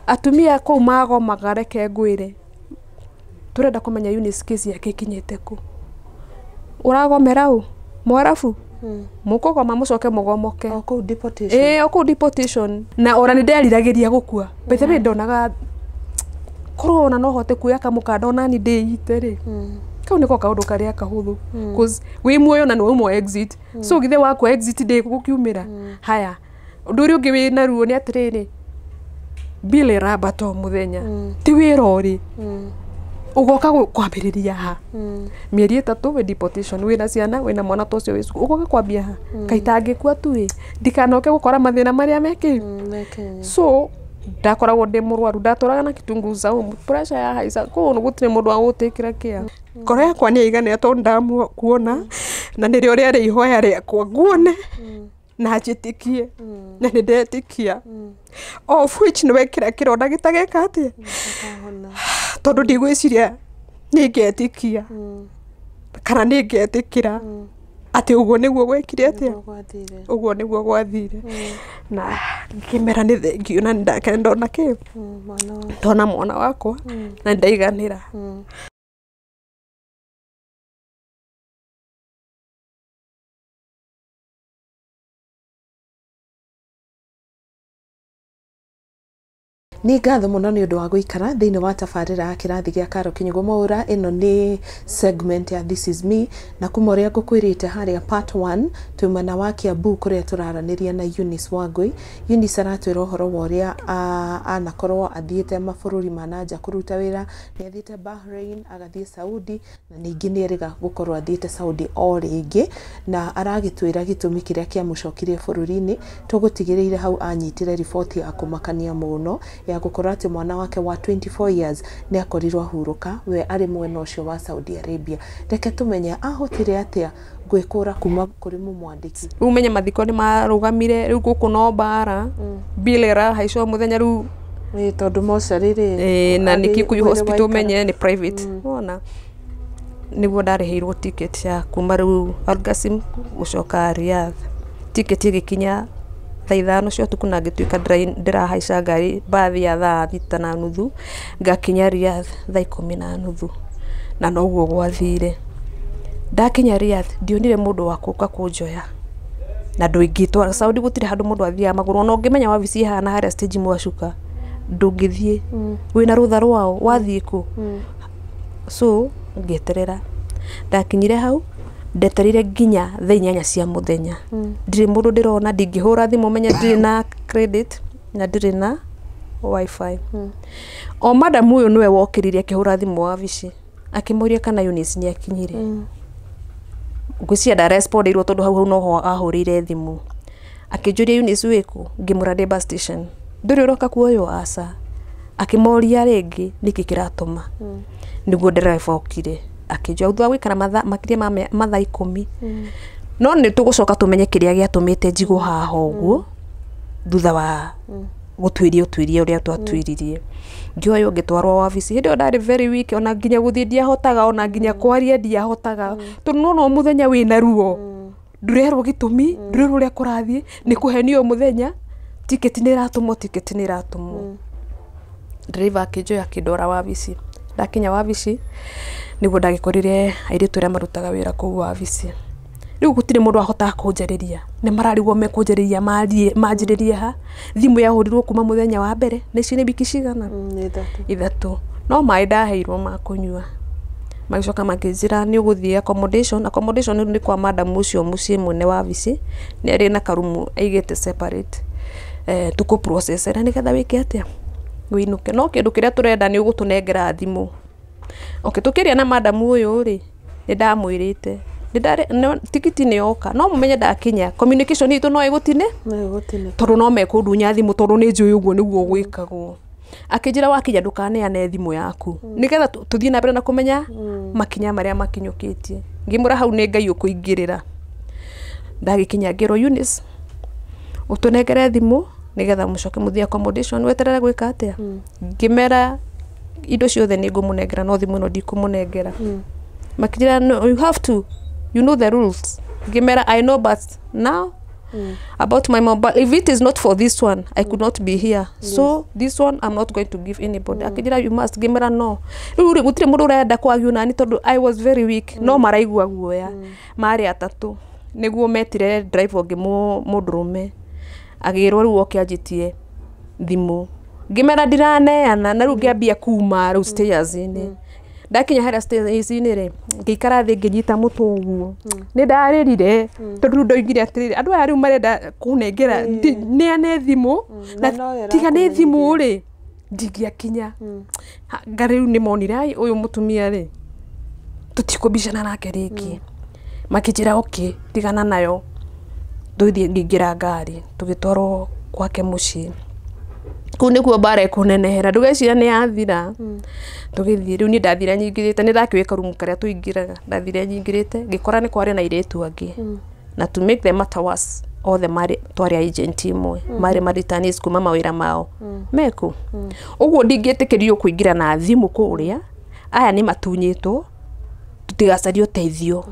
Atumia kũu magomaga, reke ngwĩre, tũrenda kũmenya Eunice case yake ĩkinyĩte kũ. Ũragomera ũ? Mwarabu mũkũgoma mũcoke mũgomoke. O kũu deportation. Ĩĩ, o kũu deportation. Na ona nĩ nderiragĩria gũkua. By the way, ndonaga korwo ona no hote kuoya kamũkanda onani ndĩite rĩ, kau nĩko kaũndũ karĩa kahũthũ, 'cause wĩ muoyo na nĩ wauma exit, so githĩ wakua exit ndĩgũkiumĩra. Haya, ũndũ ũrĩa ũngĩ wĩ na ruo nĩ atĩrĩrĩ, bill ĩrambata o mũthenya, ti wĩra ũrĩ ũgoka kwambĩrĩria ha? Mĩeri 3 wĩ deportation, wĩna ciana, wĩna mwana ta ũcio wĩ cukuru, ũgoka kwambia ha? Kaitangĩkua tu ĩ, ndikanoke gũkora mathĩna marĩa mekĩ. Me Kenya. So ndakoragwo ndĩ mũrwaru, ndatũraga na kitunguu saumu, pressure ya haica kũu gũtirĩ mũndũ wa gũtĩkĩra kĩa. Ngoro yakwa nĩ yaiganĩra tondũ ndakuona, na nĩrĩo rĩarĩ ihoya rĩakwa, nguone na njĩtĩkie, na nĩ ndetĩkia, of which nĩ wekĩra kĩronda gĩtageka atĩa. Akahona. Tondũ ndigwĩciria nĩ ngetĩkia kana nĩ ngetĩkĩra atĩ ũguo nĩguo gwekire atĩa. Nĩguo gwathire. Ũguo nĩguo gwathire, na ngĩmera nĩ thengio na nĩndakena ndona kĩ. Mwana wa Ndona mwana wakwa na ndaiganĩra. Nĩ ngatho mũno nĩ ũndũ wa gũikara thĩinĩ wa tabarĩra ya kĩrathi gĩa Karo Kinyugo Mwaura. Ĩno nĩ segment ya This Is Me, na kuma ũrĩa ngũkwĩrĩte harĩa part 1, twĩ mwena wa Kiambu kũrĩa tũraranĩria na Eunice Wangui. Eunice aratwĩra ũhoro wa ũrĩa anakorwo athiĩte mabũrũri ma na nja kũruta wĩra. Nĩ athiĩte Bahrain, agathiĩ Saudi, na ningĩ nĩ erĩga gũkorwo athiĩte Saudi o rĩngĩ, na aragĩtwĩra gĩtũmi kĩrĩa kĩamũcokirie bũrũri-inĩ. Tũgũtigĩrĩire hau anyitire riboti ya kũmakania mũno ya gũkorwo atĩ mwana wake wa 24 years nĩ akorirwo ahurũka we arĩ mwena ũcio wa Saudi Arabia. Reke tũmenye ahotire atĩa gwĩkũra kuma kũrĩ mũmwandĩki. Rĩu menye mathiko nĩ marũgamire, rĩu gũkũ no mbara, bill ĩrahaica o mũthenya rĩu. Ĩ tondũ mocarĩ rĩ. Ĩĩ, na nĩ Kikuyu Hospital, menye nĩ private. Wona nĩguo ndarĩhĩirwo ticket ya kuma rĩu Algasim gũcoka Riyadh. Ticket ĩgĩkinya thaa 5 cia ũtukũ, na ngĩtuĩka ndĩrahaica ngari mbathi ya thaa 6:30, ngakinya Riyadh thaa 10:30, na noguo gwathire. Ndakinya Riyadh ndionire mũndũ wa gũka kũnjoya, na ndũingĩtwara Saudi, gũtirĩ handũ mũndũ athiaga magũrũ. Ona ũngĩmenya wabici ĩhana harĩa stage mwacuka, ndũngĩthiĩ wĩna rũtha rwao, wathiĩ kũ? So ngĩeterera, ndakinyire hau ndetereire nginya thaa 8 cia mũthenya, ndirĩ mũndũ ndĩrona, ndingĩhũra thimũ, menye ndirĩ na credit na ndirĩ na WiFi. O madam ũyũ nĩwe wokĩrire akĩhũra thimũ wabici akĩmũria kana Eunice nĩ akinyire. Ngwĩciria ndarespondeirwo tondũ hau hau noho ahũrĩire thimũ akĩnjũria, "Eunice wĩkũ?" Ngĩmwĩra ndĩ bus station. "Ndũrĩ ũroka kuoywo?" "Aca." Akĩmoria rĩngĩ nĩkĩ kĩratũma, nĩguo ndereba okire akĩnjoya thutha wa gũikara mathaa makĩria ma mathaa 10. No nĩ tũgũcoka tũmenye kĩrĩa gĩatũmĩte njigwo haha ũguo thutha wa gũtuĩria ũtuĩria ũrĩa twatuĩririe. Ngĩoywo ngĩtwarwo wabici. Hĩndĩ ĩyo ndarĩ very weak, ona nginya gũthiĩ ndiahotaga, ona nginya kwaria ndiahotaga, tondũ nona o mũthenya wĩna ruo, ndũrerwo gĩtũmi, ndũrerwo ũrĩa kũrathiĩ, nĩ kũhenio o mũthenya, ticket nĩ ĩratũmwo, ticket nĩ ĩratũmwo. Driver akĩnjoya akĩndwara wabici. Ndakinya wabici nĩguo ndagĩkorire airĩtu arĩa marutaga wĩra kũu wabici. Rĩu gũtirĩ mũndũ wahotaga kũnjarĩria, nĩ mararigwo mekũnjarĩria marie manjĩrĩrie ha. Thimũ yahũrirwo kuma mũthenya wa mbere, na ici nĩ wiki cigana? Nĩ 3. 3. No maĩ ndaheirwo ma kũnyua. Magĩcoka makĩnjĩra nĩ ũgũthiĩ accommodation. Accommodation rĩu nĩ kwa madam ũcio mũciĩ mwene wabici, nĩ arĩ na karumu aigĩte separate, tũkũ processera nĩgetha wĩke atĩa, wĩinũke. No kĩndũ kĩrĩa tũrenda nĩ ũgũtũnengera thimũ. Okay, tũkĩaria na madam ũyũ rĩ, nĩ ndamwĩrĩte tikiti nĩ yoka, no mũmenye ndakinya communication itũ no ĩgũtine. No ĩgũtinĩka. Tondũ no mekũndunya thimũ, tondũ nĩ njũĩ ũguo nĩguo gwĩkagwo. Akĩnjĩra wakinya ndũkaneane thimũ yaku nĩgetha tũthiĩ na mbere na kũmenya makinya marĩa makinyũkĩtie. Ngĩmwĩra hau nĩ Ngai ũkũingĩrĩra. Ndagĩkinya ngĩrwo, "Eunice, ũtũnengere thimũ nĩgetha mũcoke mũthiĩ accommodation weterere gwĩka atĩa." Ngĩmera indo ciothe nĩ ngũmũnengera, no thimũ ĩno ndikũmũnengera. Makĩnjĩra, "No, you have to, you know the rules." Ngĩmera, "I know, but now About my mobile, if it is not for this one, I could not be here. So this one I'm not going to give anybody. Akĩnjĩra, "You must." Ngĩmwĩra no. Rĩu rĩ, gũtirĩ mũndũ ũrenda kwagiũ nani tondũ I was very weak, no maraigua guoya. Marĩ atatũ nĩguo metire driver ũngĩ mũndũrũme, agĩrwo rĩu oke anjĩtie thimũ. Ngĩmera ndiraneana, na rĩu ngĩambia kuma rĩu stairs-inĩ. Ndakinya harĩa stairs-inĩ rĩ, ngĩikara thĩ, ngĩnyita mũtwe ũguo, nĩ ndarĩrire tondũ rĩu ndoigire atĩrĩrĩ, andũ aya rĩu marenda kũnengera neane thimũ na na noyo tiga nĩ thimũ ĩrakũmenyithia. Rĩ, ndingĩakinya. Nga rĩu nĩ monire, ai, ũyũ mũtumia rĩ, tũtikũbicana nake rĩngĩ. Makĩnjĩra, "Okay, tigana nayo." Tũthiĩ, ngĩingĩra ngari, tũgĩtwarwo gwake mũciĩ. Kũu nĩkuo mbara ĩkũnenehera, ndũgeciria nĩ yathira. Tũgĩthiĩ, rĩu niĩ ndathire nyingĩrĩte, nĩ ndakĩũĩ karumu karĩa tũingĩraga. Ndathire nyingĩrĩte, ngĩkora nĩ kwarĩ na airĩtu angĩ, na to make the matter worse, othe marĩ twarĩ agent imwe, marĩ ma returnees kuma mawĩra mao meku ũguo. Ndingĩtĩkĩrio kũingĩra na thimũ kũrĩa, aya nĩ matunyĩtwo, tũtigacarie ũteithio.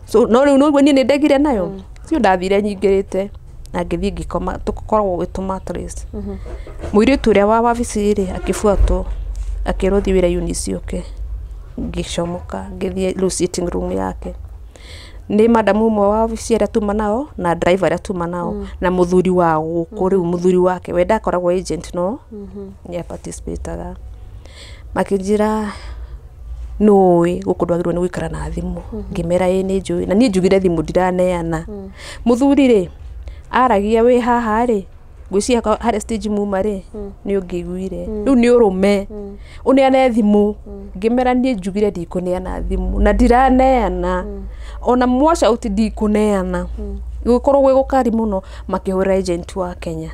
So no rĩu nĩguo niĩ nĩ ndegire nayo cio, ndathire nyingĩrĩte na ngĩthiĩ ngĩkoma. Tũkoragwo gwĩ tũ mattress. Mũirĩtu ũrĩa wa wabici rĩ, akĩbuatwo, akĩrwo, "Thiĩ wĩra Eunice ũke." Ngĩcomoka, ngĩthiĩ rĩu sitting room yake. Nĩ madamu ũmwe wa wabici arĩa tuma nao na driver arĩa tuma nao na mũthuri wa gũkũ. Rĩu mũthuri wake we ndakoragwo agent, no nĩ participataga. Makĩnjĩra, "Nũĩ gũkũ ndwagĩrĩirwo nĩ gũikara na thimũ?" Ngĩmera, "Ĩĩ, nĩ njũĩ." Na niĩ njugire thimũ ndiraneana. Mũthuri rĩ, aragia wĩ haha rĩ, ngwĩciria harĩa stage muma rĩ, nĩ ũngĩiguire rĩu nĩ ũrũme ũneane thimũ. Ngĩmera niĩ njugire ndikũneana thimũ na ndiraneana, ona mwacauti ndikũneana, gũkorwo gwĩ gũkari mũno. Makĩhũra agent wa Kenya,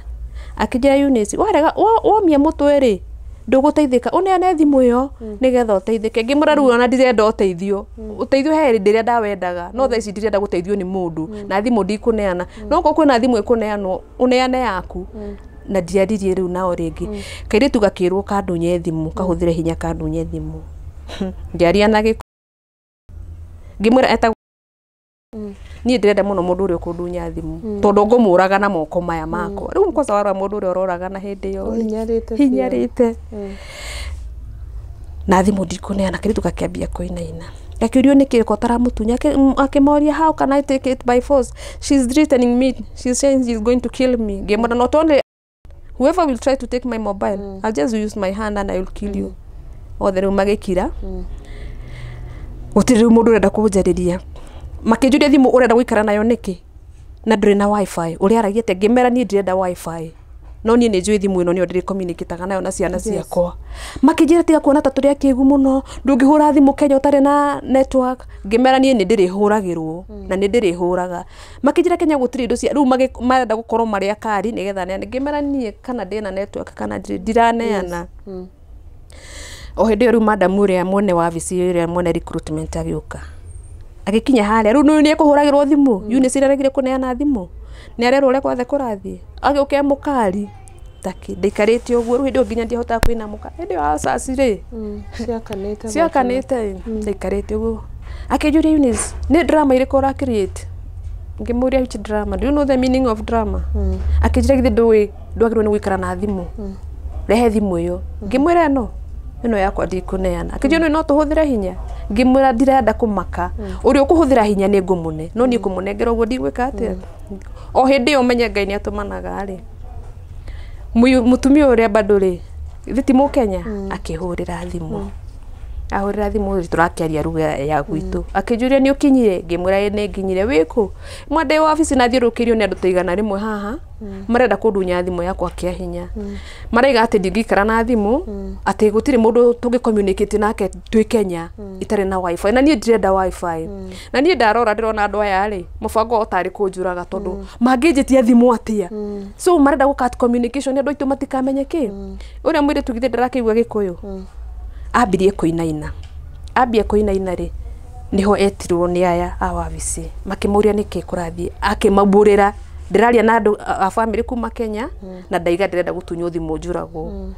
akĩnjĩra, "Eunice, warega womia mũtwe rĩ, ndũgũteithĩka, ũneane thimũ ĩyo nĩgetha ũteithĩke." Ngĩmwĩra rĩu ona ndirenda ũteithio. Ũteithio he hĩndĩ ĩrĩa ndawendaga, no thaa ici ndirenda gũteithio nĩ mũndũ, na thimũ ndikũneana. No okorwo kwĩna thimũ ĩkũneanwo, ũneane yaku. Na ndiaririe rĩu nao rĩngĩ. Kairĩtu gakĩrwo kandunye thimũ, kahũthĩre hinya kandunye thimũ. Ngĩaria na gĩko, ngĩmwĩra etagwo niĩ ndĩrenda mũno mũndũ ũrĩa ũkũndunya thimũ, tondũ ngũmũraga na moko maya makwa. Rĩu kwanza warora mũndũ ũrĩa ũroraga na hĩndĩ ĩyo rĩ, Ũhinyarĩte biũ. Hinyarĩte na thimũ ndikũneana. Kairĩtu gakĩambia kũinaina, gakĩũrio nĩkĩ ko taramũtunya. Akĩmoria, "How can I take it by force? She's threatening me. She's saying she's going to kill me." Ngĩmwĩra, "Not only whoever will try to take my mobile, I'll just use my hand and I will kill you." Othe rĩu magĩkira, gũtirĩ rĩu mũndũ ũrenda kũnjarĩria. Makĩnjũria, "Thimũ ũrenda gũikara nayo nĩkĩ na ndũrĩ na WiFi?" Ũrĩa aragia atĩa? Ngĩmera niĩ ndirenda WiFi, no niĩ nĩ njũĩ thimũ ĩno nĩyo ndĩrĩ communicataga nayo na ciana ciakwa. Makĩnjĩra, "Tiga kuona ta tũrĩ akĩgu mũno, ndũngĩhũra thimũ Kenya ũtarĩ na network." Ngĩmera niĩ nĩ ndĩrĩhũragĩrwo na nĩ ndĩrĩhũraga. Makĩnjĩra Kenya gũtirĩ indo cia rĩu marenda gũkorwo marĩ akari nĩgetha neane. Ngĩmera niĩ kana ndĩna network kana ndirĩ, ndiraneana. O hĩndĩ ĩyo rĩu madamu ũrĩa mwene wabici, ũrĩa mwene recruitment, agĩũka, agĩkinya harĩa. Rĩu nĩ ekũhũragĩrwo thimũ, Eunice ĩraregire kũneana thimũ, nĩ arerwo ũrĩa gwothe kũrathiĩ. Agĩũka e mũkari taki, ndaikarĩte ũguo. Rĩu hĩndĩ ĩyo nginya ndiahotaga kũinamũka, hĩndĩ ĩyo acaci rĩ Ciakanĩte. Ciakanĩte. Ndaikarĩte ũguo, akĩnjũria, "Eunice, nĩ drama ĩrĩkũ ũra create?" Ngĩmũria, "Which drama? Do you know the meaning of drama?" Akĩnjĩra, "Githĩ ndũĩ ndwagĩrĩirwo nĩ gũikara na thimũ? Rehe thimũ ĩyo." Ngĩmwĩra, Ĩno yakwa ndikũneana." Akĩnjĩra, "No tũhũthĩre hinya." Ngĩmwĩra, "Ndirenda kũmaka, ũrĩa ũkũhũthĩra hinya nĩ ngũmũne, no niĩ kũmũnengera ũguo ndigwĩka atĩa." O hĩndĩ ĩyo menye Ngai nĩ atũmanaga rĩ, mũtumia ũrĩa bado rĩ, githĩ ti mũkenya, akĩhũrĩra thimũ. Ahũrĩra thimũ rĩ, tũrakĩaria ruga ya gwitũ. Akĩnjũria, "Nĩ ũkinyire?" Ngĩmwĩra, "Ĩ, nĩ nginyire. Wĩkũ?" Mwa, "Ndĩ wabici na thiũrũrũkĩirio nĩ andũ ta 100 haha, marenda kũndunya thimũ yakwa kĩa hinya. Maraiga atĩ ndingĩikara na thimũ, atĩ gũtirĩ mũndũ tũngĩ communicate nake twĩ Kenya itarĩ na WiFi, na niĩ ndirenda WiFi. Na niĩ ndarora ndĩrona andũ aya rĩ, mũbango wao tarĩ kũnjũraga, tondũ mangĩnjĩtia thimũ atĩa? So marenda gũ cut communication, andũ aitũ matikamenye kĩ." Ũrĩa mũirĩtu githĩ ndarakĩigua Gĩkũyũ, ambirie kũinaina. Ambia kũinaina rĩ, niho etirwo nĩ aya a wabici, makĩmũria nĩkĩ kũrathiĩ. Akĩmaumbũrĩra, "Ndĩraria na andũ a bamĩrĩ kuma Kenya na ndaiga ndĩrenda gũtunywo thimũ njũragwo."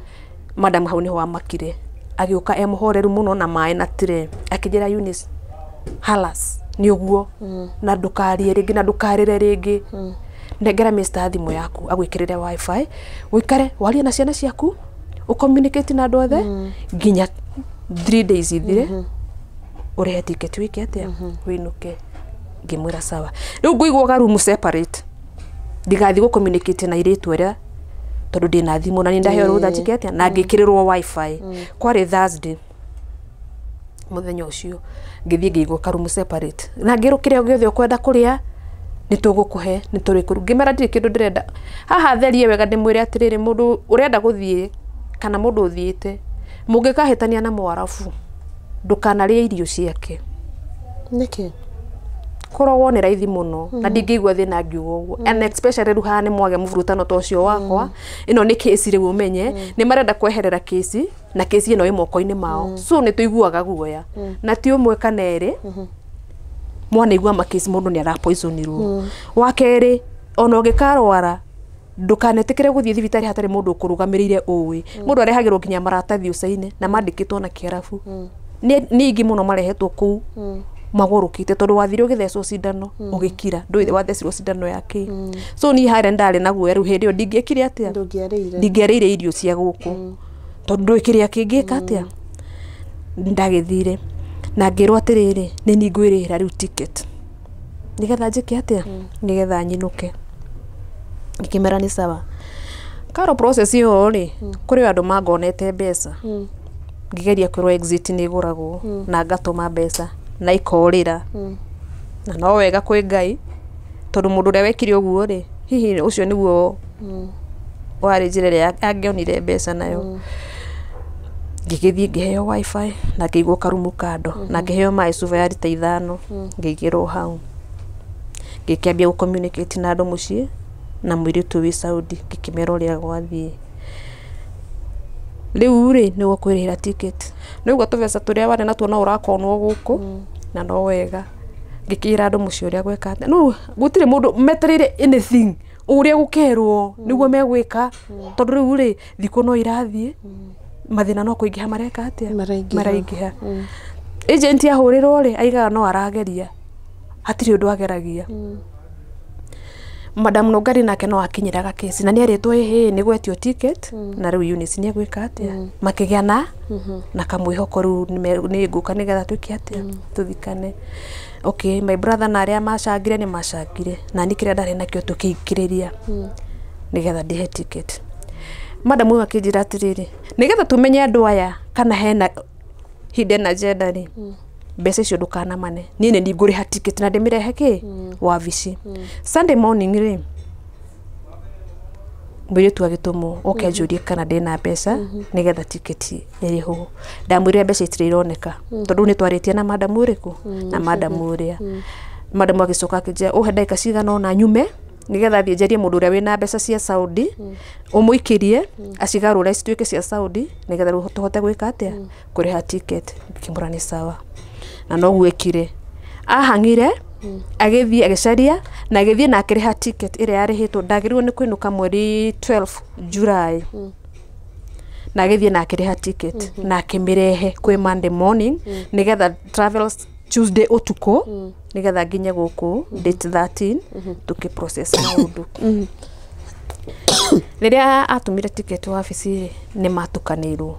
Madam hau niho amakire, agĩũka e mũhoreru mũno na maĩ na tray, akĩnjĩra, "Eunice, halas." Nĩ ũguo na ndũkarie rĩngĩ na ndũkarĩre rĩngĩ. Nengera Mr. Thimũ yaku agwĩkĩrĩre WiFi, ũikare warie na ciana ciaku, ũcommunicate na andũ othe nginya 3 days ithire, ũrĩhe ticket, wĩke atĩa, wĩinũke. Ngĩmwĩra sawa. Rĩu ngũigwo garumu separate, ndigathiĩ gũ communicate na airĩtu arĩa, tondũ ndĩna thimũ na nĩ ndaheo rũtha njĩke atĩa, na ngĩkĩrĩrwo WiFi. Kwarĩ Thursday mũthenya ũcio, ngĩthiĩ ngĩigwo karumu separate na ngĩrwo kĩrĩa gĩothe ũkwenda kũrĩa nĩ tũgũkũhe, nĩ tũrĩkũru. Ngĩmera ndirĩ kĩndũ ndĩrenda haha. Therie wega ndĩmwĩre atĩrĩrĩ, mũndũ ũrenda gũthiĩ kana mũndũ ũthiĩte, mũngĩkahĩtania na Mwarabu, ndũkanarĩe irio ciake. Nĩkĩ? Kũrogwo nĩ raithi mũno na ndingĩigua thĩna ngiuga ũguo, and especially rĩu haha nĩ mwagĩa mũburutano ta ũcio wakwa. Ĩno nĩ kĩci, rĩu ũmenye nĩ marenda kweherera kĩci, na kĩci ĩno ĩ moko-inĩ mao, so nĩ tũiguaga guoya na ti ũmwe kana erĩ mwanaigua makĩci mũndũ nĩ arapoisonirwo. Wa kerĩ, ona ũngĩkarwara, ndũkanetĩkĩre gũthiĩ thibitarĩ hatarĩ mũndũ ũkũrũgamĩrĩire. Ũĩ mũndũ arehagĩrwo nginya maratathi ũcaine na mandĩkĩtwo na Kĩarabu. Nĩ aingĩ mũno marehetwo kũu magũrũkĩte, tondũ wathire ũgĩthecwo cindano ũgĩkira, ndũĩ wathecirwo cindano ya kĩ. So niĩ harĩa ndarĩ na guoya. Rĩu hĩndĩ ĩyo ndingĩekire atĩa? Ndũngĩarĩire. Ndingĩarĩire irio cia gũkũ tondũ ndũĩ kĩrĩa kĩngĩka atĩa. Ndagĩthire na ngĩrwo atĩrĩrĩ, nĩ niĩ ngwĩrĩhĩra rĩu ticket nĩgetha njĩke atĩa, nĩgetha nyinũke. Ngĩkĩmera nĩ sawa. Karo process ĩyo rĩ, kũrĩ andũ mangonete mbeca, ngĩgeria kwĩrwo exit nĩ ĩgũragwo na ngatũma mbeca na ikorĩra. Na no wega kwĩ Ngai, tondũ mũndũ ũrĩa wekire ũguo rĩ, hihi ũcio nĩguo warĩ njĩra ĩrĩa angĩonire mbeca nayo. Ngĩgĩthiĩ ngĩheo WiFi na ngĩigwo karumu kando na ngĩheo maĩ cuba ya rita 5, ngĩigĩrwo hau, ngĩkĩambia gũ communicate na andũ mũciĩ na mũirĩtu wĩ Saudi, ngĩkĩmera ũrĩa gwathiĩ. Rĩu rĩ, nĩguo kwĩrĩhĩra ticket, nĩguo tũbeca tũrĩa warĩ natuo no ũrakonwo gũkũ, na no wega ngĩkĩra andũ mũciĩ ũrĩa gweka atĩa. No gũtirĩ mũndũ metereire anything, ũrĩa gũkerwo nĩguo megwĩka, tondũ rĩu rĩ, thikũ no irathiĩ, mathĩna no kũingĩha mareka atĩa? Maraingĩha. Maraingĩha. Agent ahũrĩrwo rĩ, aigaga no arageria, hatirĩ ũndũ ageragia. Madam Nũngari nake no akinyĩraga kesi na nĩ erĩtwo ĩhĩ nĩ gwetio ticket na rĩu Eunice nĩ egwĩka atĩa. Makĩgĩa na kamwĩhoko rĩu nĩ ngũka nĩgetha twĩke atĩa, tũthikane. Okay, my brother na arĩa macangire nĩ macangire, na niĩ kĩrĩa ndarĩ nakĩo tũkĩingĩrĩria nĩgetha ndĩhe ticket. Madam ũyũ akĩnjĩra atĩrĩrĩ, nĩgetha tũmenye andũ aya kana hena hidden agenda rĩ, mbeca icio ndũkanamane, niĩ nĩ ngũrĩha ticket na ndĩmĩrehe kĩ wabici Sunday morning rĩ. Mũirĩtu agĩtũmwo oke anjũrie kana ndĩna mbeca nĩgetha ticket ĩrĩhwo. Ndamwĩrire mbeca itirĩ ironeka, tondũ nĩ twarĩtie na madamu ũrĩkũ na madamu ũrĩa. Madamu agĩcoka akĩnjĩra ũhe ndagĩka cigana ũna nyume, nĩgetha thiĩ njarie mũndũ ũrĩa wĩna mbeca cia Saudi, ũmũikĩrie acigarũre cituĩke cia Saudi, nĩgetha rĩu tũhote gwĩka atĩa, kũrĩha ticket. Ngĩkĩmwĩra nĩ sawa, na noguo ekire. Ahang'ire agĩthiĩ agĩcaria na agĩthiĩ na akĩrĩha ticket ĩrĩa yarĩhĩtwo. Ndagĩrĩirwo nĩ kũinũka mweri 12 July, na agĩthiĩ na akĩrĩha ticket na akĩmĩrehe kwĩ Monday morning, nĩgetha travels Tuesday ũtukũ, nĩgetha nginye gũkũ date 13, tũkĩ process maũndũ. Rĩrĩa atũmire ticket wabici rĩ, nĩ matukanĩirwo,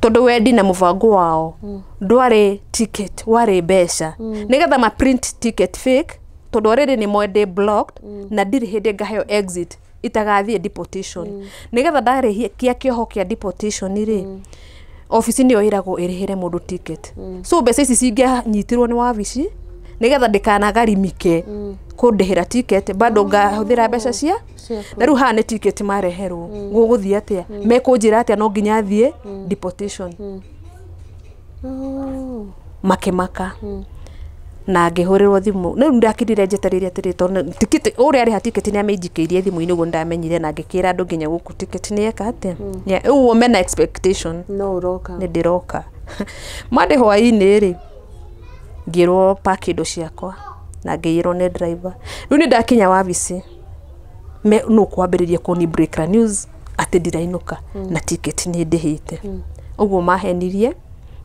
tondũ wendi na mũbango wao ndwarĩ ticket, warĩ mbeca nĩgetha ma print ticket fake, tondũ already nĩ moĩ ndĩ blocked na ndirĩ hĩndĩ ngaheo exit itagathiĩ deportation. Nĩgetha ndarĩkia kĩoho kĩa deportation rĩ, obici nĩyo ĩragwo ĩrĩhĩre mũndũ ticket. So mbeca ici cingĩanyitirwo nĩ wabici nĩgetha ndikanagarimike kũndĩhĩra ticket, bado ngahũthĩra mbeca cia Ciaku. Na rĩu haha nĩ ticket mareherwo, gũgũthiĩ atĩa? Mekũnjĩra atĩa? No nginya thiĩ deportation. Oh. Makĩmaka na ngĩhũrĩrwo thimũ. Rĩu ndakirire njetereire atĩrĩ, tondũ tikiti ũrĩa arĩha tiketi nĩ amĩnjikĩirie thimũ-inĩ, ũguo ndamenyire na ngĩkĩra andũ nginya gũkũ tiketi nĩ eka atĩa. Ũguo mena expectation no ũroka. Nĩ ndĩroka Monday hwaĩ-inĩ rĩ, ngĩrwo pack indo ciakwa na ngĩĩrwo nĩ driver. Rĩu nĩ ndakinya wabici, me nũ kwambĩrĩria kũni break news atĩ ndirainũka na ticket nĩ ndĩhĩte. Ũguo mahenirie,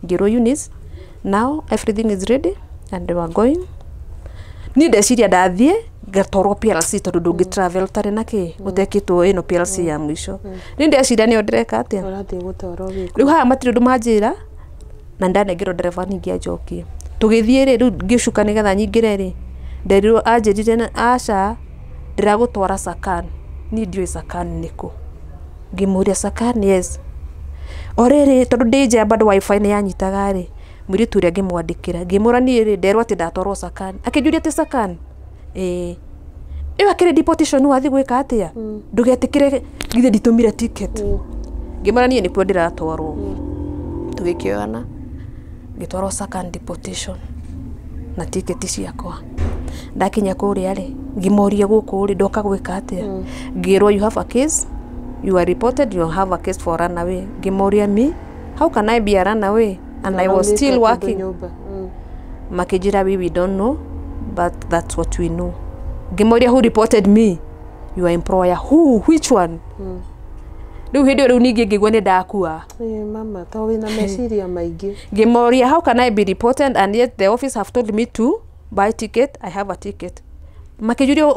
ngĩrwo, "Eunice, now everything is ready and we are going." Niĩ ndeciria ndathiĩ ngatwarwo PLC tondũ ndũngĩ travel ũtarĩ na kĩ ũtekĩtwo ĩno PLC ya mũico. Niĩ ndeciria nĩyo ndĩreka atĩa. Ũrathiĩ gũtwarwo gĩko. Rĩu haha matirĩ ũndũ manjĩra na ndanengerwo ndereba ningĩ anjokie. Tũgĩthiĩ rĩ, rĩu ngĩcuka nĩgetha nyingĩre rĩ, nderirwo anjĩrire aca ndĩragũtwara Sakan. Niĩ ndiũĩ Sakan nĩkũ. Ngĩmũria Sakan yes. O rĩrĩ tondũ ndĩ nja bado wifi nĩ yanyitaga rĩ, mũirĩtu ũrĩa ngĩmwandĩkĩra ngĩmwĩra niĩ rĩ nderwo atĩ ndatwarwo Sakan. Akĩnjũria atĩ Sakan? Ĩĩ. Ĩyo akĩrĩ deportation wathiĩ gwĩka atĩa? Ndũgetĩkĩre githĩ nditũmire ticket. Ngĩmwĩra niĩ nĩkuo ndĩratwarwo. Tũgĩkĩoyana ngĩtwarwo Sakan deportation na tiketi ciakwa. Ndakinya kũrĩa rĩ, ngĩmoria gũkũ rĩ ndoka gwĩka atĩa? Ngĩrwo you have a case, you are reported, you have a case for runaway. Ngĩmoria me, how can I be a runaway and I was still working? Makĩnjĩra we don't know but that's what we know. Ngĩmoria who reported me? Your employer. Who? Which one? Rĩu hĩndĩ ĩyo rĩu ningĩ ngĩigua nĩ ndakua. Mama, to wĩna meciria maingĩ. Ngĩmoria how can I be reported and yet the office have told me to buy ticket, I have a ticket. Makĩnjũria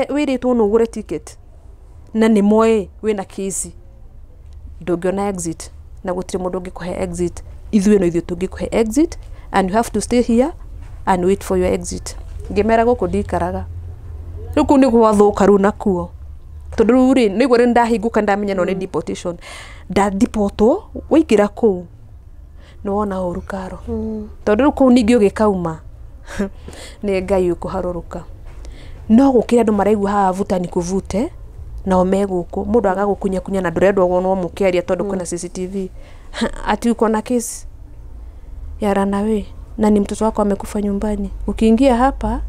wĩrĩtwo nũ ũgũre ticket na nĩ moĩ wĩna kesi, ndũngĩona exit na gũtirĩ mũndũ ũngĩkũhe exit, ithuĩ no ithuĩ tũngĩkũhe exit and you have to stay here and wait for your exit. Ngĩmera gũkũ ndikaraga. Rĩu kũu nĩ gwathũka rĩu nakuo tondũ rĩu rĩ nĩguo rĩ ndahingũka ndamenya no nĩ deportation, ndadipotwo waingĩra kũu nĩ wona ũru karo. Tondũ rĩu kũu ningĩ ũgĩkauma nĩ Ngai ũkũharũrũka. No gũkĩrĩ andũ maraigua haha vuta ni kuvute nao me gũkũ mũndũ agagũkunyakunya na ndũrendwo wonwo mũkĩaria tondũ kwĩna CCTV. Ati uko na kesi ya runaway na ni mtoto wako amekufa nyumbani, ukiingia hapa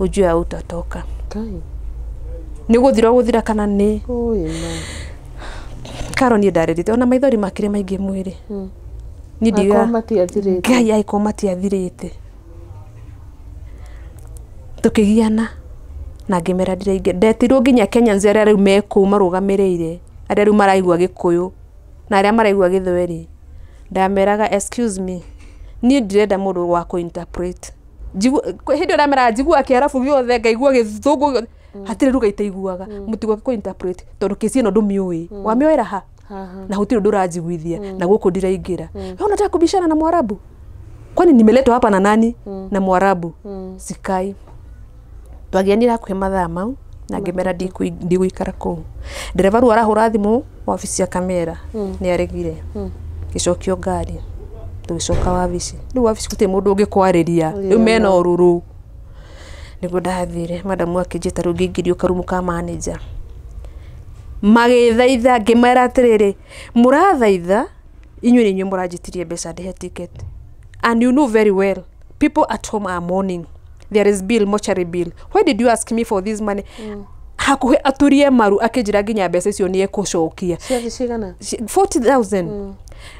ujue hautatoka. Nĩ gũthira gũthira kana nĩ karo. Niĩ ndarĩrĩte ona maithori makĩrĩ maingĩ mwĩrĩ. Niĩ ndiga Ngai angĩkorwo matiathirĩte. Tũkĩgiana na ngĩmera ndiraingĩ. Ndetirwo nginya Kenyans arĩa rĩu me kũu marũgamĩrĩire, arĩa rĩu maraigua Gĩkũyũ na arĩa maraigua Gĩthweri. Ndameraga excuse me, niĩ ndirenda mũndũ wa kũ-interpret. Hĩndĩ ĩyo ndameraga njiguaga Kĩarabu gĩothe ngaigua Gĩthũngũ gĩothe hatirĩ ruga itaiguaga, mũtigoke kũ-interpret tondũ kesi ĩno ndũmĩũĩ, wamĩoera ha na gũtirĩ ũndũ ũranjiguithia na gũkũ ndiraingĩra. Wewe unataka kubishana na Mwarabu? Kwani nimeletwa hapa na nani? Na Mwarabu. Sikai. Twagianire hakuhĩ mathaa mau na ngĩmera ndigũikara kũu. Ndereba rĩu arahũra thimũ wabici ya kamera nĩ aregire. Ngĩcokio ngari tũgĩcoka wabici. Rĩu wabici gũtirĩ mũndũ ũngĩkwarĩria, rĩu mena ũrũrũ. Nĩguo ndathire madamu akĩnjĩta rĩu ngĩingĩrio karumu ka manager. Magĩthaitha ngĩmera atĩrĩrĩ, mũrathaitha inyuĩ nĩ inyuĩ mũranjĩtirie mbeca ndĩhe ticket and you know very well people at home are mourning, there is bill, mortuary bill, why did you ask me for this money? Hakuhĩ aturie maru akĩnjĩra nginya mbeca icio nĩ ekũcokia. Ciarĩ cigana? 40,000.